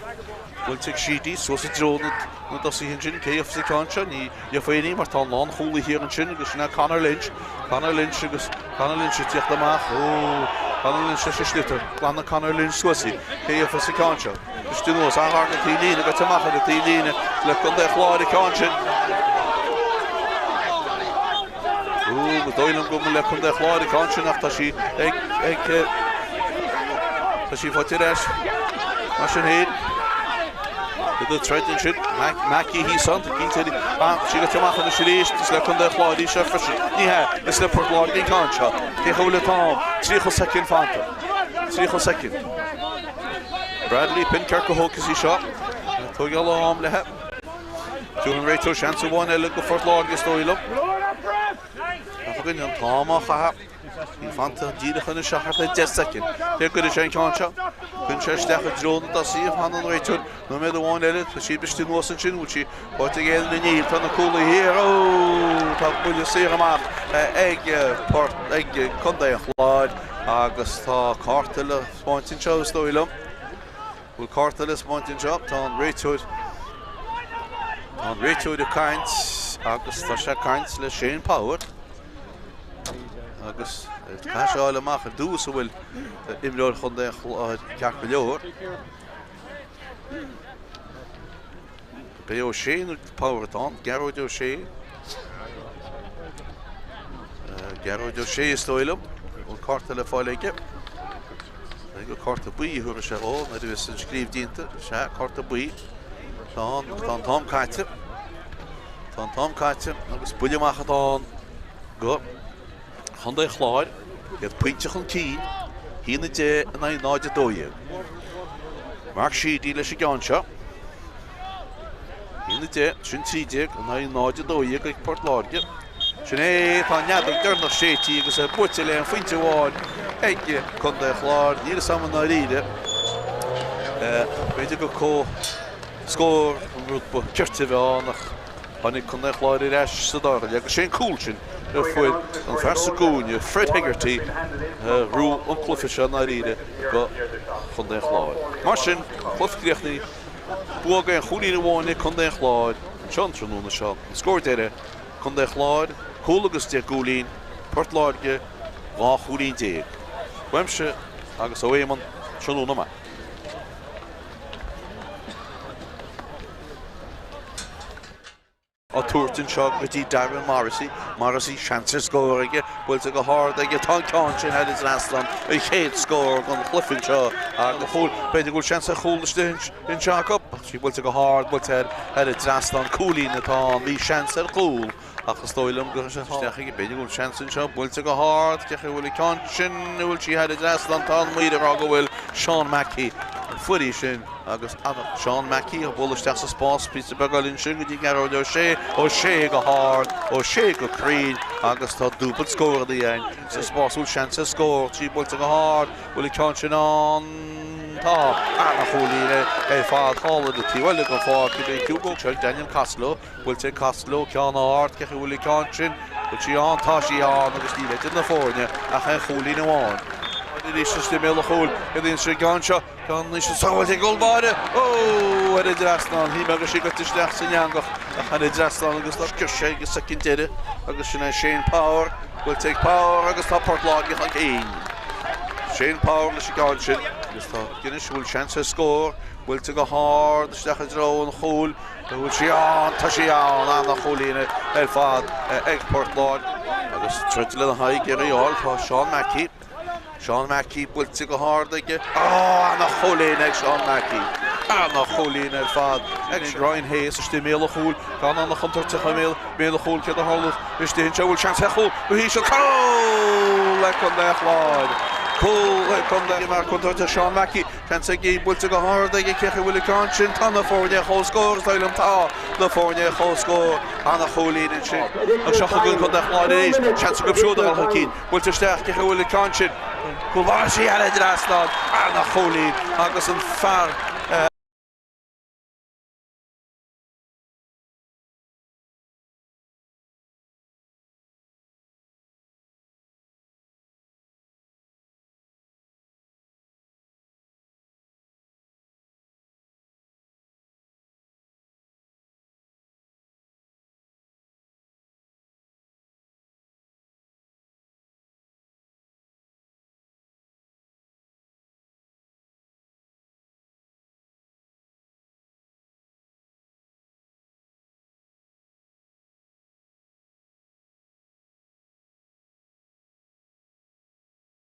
Buailte ag Sheedy suas i dtreo na dtosaithe ansin. Cé gheofas an ceann seo? Ní gheofaidh éinne mar tá an lánchúlaí thiar ansin agus sin é Conor Lynch. Conor Lynch agus Conor Lynch ag tíocht amach. Ó, Conor Lynch leis an sliotar. Glanann Conor Lynch suas í. Cé gheofas an ceann seo? Briste anuas, an-ghar don taobh líne, goite amach ar an taobh líne le Contae an Chláir an ceann sin. Ó, ba dóigh liom go mba le Contae an Chláir an ceann sin ach tá sí ag, ag, tá sí faighte ar ais mar sin féin. Iad ag troid ansin, Mackey thíos ann, cinnte, ach sí goite amach anois arís, is le Contae an Chláir í seo freisin. Ní hea, is le Port Láirge an ceann seo. Cé chomh le t-am? 30 soicind fanta. 30 soicind. Bradley Penkert a thógfas í seo. Tógáil am léi. Tugann an réiteoir seans amháin eile go Phort Láirge is dóigh liom. Ach againn an t-am á chaitheamh. Níl fanta díreach anois ach thart ar 10 soicind. Cé a gcuirfidh sé an ceann seo? Cuireann sé isteach i dtreo na dtosaithe. Fanann an réiteoir nóiméad amháin eile. Tá sí briste anuas ansin. Bhfuil sí faighte ag aon duine? Níl. Tá na cúlaithe thiar. Ó! Tá buille saor amach ag Port, ag Contae an Chláir agus tá cárta le 'spáint anseo is dóigh liom. Bhfuil cárta le 'spáint anseo? Tá an réiteoir Tá an réiteoir ag caint agus tá sé ag caint le Shane Power. Agus caithfidh sé fháil amach ar dtús an bhfuil imreoir Chontae an Chláir ceart go leor. B'é Ó Sé nó Power atá ann, Gearóid Ó Sé. Gearóid Ó Sé is dóigh liom. Bhfuil cárta le fáil aige? Gur cárta buí a thabharfaidh sé dhó nuair a bheas an scríobh déanta. Sea, cárta buí. Tá an, tá an t-am caite. Tá an t-am caite agus buille amach atá ann go Chontae Chláir, iad pointe chun cinn, 1-10 in aghaidh 0-12. Mark Sheedy leis an gceann seo. 1-10, sin 13 in aghaidh 0-12 ag Port Láirge. Sin é, tá an fheadóg deireanach séidte agus é buaite le aon phointe amháin ag Contae Chláir. Níl a fhios agam i ndáiríre. B'fhéidir gur comhscór an rud ba chirte a bheith ann ach Tháinig Contae an Chláir ar ais sa dara leath agus sé an cúl sin a fuair an fear sa gcúinne, Fred Hegarty, a ghnóthaigh an cluiche seo i ndáiríre do Chontae an Chláir. Mar sin, cluiche críochnaithe, bua d'aon chúilín amháin ag Contae an Chláir anseo an tráthnóna seo. An scór deiridh, Contae an Chláir, cúl agus 10 gcúilín, Port Láirge, 12 chúilín. Uaimse agus ó Éamonn, tráthnóna maith. Á tabhairt anseo go dtí Darren Morrissey. Morrissey, seans ar scór aige, buailte go hard aige, tá an ceann sin thar an trasnán, an chéad scór den chluiche anseo agus chúl, b'fhéidir go bhfuil seans ar chúl istigh anseo acu, ach sí buailte go hard, buailte thar an trasnán, cúilín atá ann, bhí seans ar chúl ach is dóigh liom go raibh sé isteach aige, b'fhéidir go bhfuil seans anseo, buailte go hard, cé chaoi a bhfuil an ceann sin, an bhfuil sí thar an trasnán, tá an maor ag rá go bhfuil Seán Mackey an fuair í sin. Agus Seán Mackey ag bualadh isteach sa spás píosa beag eile ansin go dtí Gearóid Ó Sé, Ó Sé go hard, Ó Sé go cruinn agus tá dúbailt scóranna againn sa spás. Bhfuil seans ar scór? 3 buailte go hard. Bhfuil an ceann sin ann? Tá. Ana-chúilín ar fad thall ar an taobh eile den pháirc. Cibé Hugo seo ag Daniel Costello. Buailte ag Costello, ceann ard, cé chaoi a bhfuil an ceann sin? Bhfuil sí ann? Tá sí ann agus níl idir na foirne ach aon chúilín amháin. Arís istigh i mbéal an chúil, céard a dhéanann sé an ceann seo? Ceann níos sábháilte ag an gcúl báire! Ó! Thar an dtrasnán, shíl mé go raibh sí goite isteach san eangach ach thar an dtrasnán agus tá sciorr sé ag an soicind deiridh agus sin é Shane Power, buailte ag Power agus tá Port Láirge chun cinn. Shane Power leis an gceann sin agus tá Guinness, bhfuil seans ar scór, buailte go hard isteach i dtreo an chúil, bhfuil sí ann, tá sí ann, ana-chúilín ar fad ag Port Láirge agus troid lena haghaidh ag iarraidh a fháil tá Seán Mackey. Seán Mackey buailte go hard aige. Ó, ana-chúilín ag Seán Mackey. Ana-chúilín ar fad ag Ryan Hayes istigh i mbéal an chúil. Ceann ana-chontúirteach i mbéal an chúil. Céard a tharlódh istigh anseo? Bhfuil seans ar chúl go híseal? Cúl ag Contae an Chláir. Cúl ag Contae mar contúirteach Seán Mackey. Seans aige, buailte go hard aige. Cé chaoi a bhfuil an ceann sin? Tá na foirne ar comhscór, is dóigh liom. Tá na foirne ar comhscór. Ana-chúilín ansin. Ach seo chugainn Contae an Chláir arís. Seans acu siúd a dhul chun cinn. Buailte isteach, cé chaoi a bhfuil an ceann sin? Cúl báire sí thar an dtrasnán, ana-chúilín agus an fear.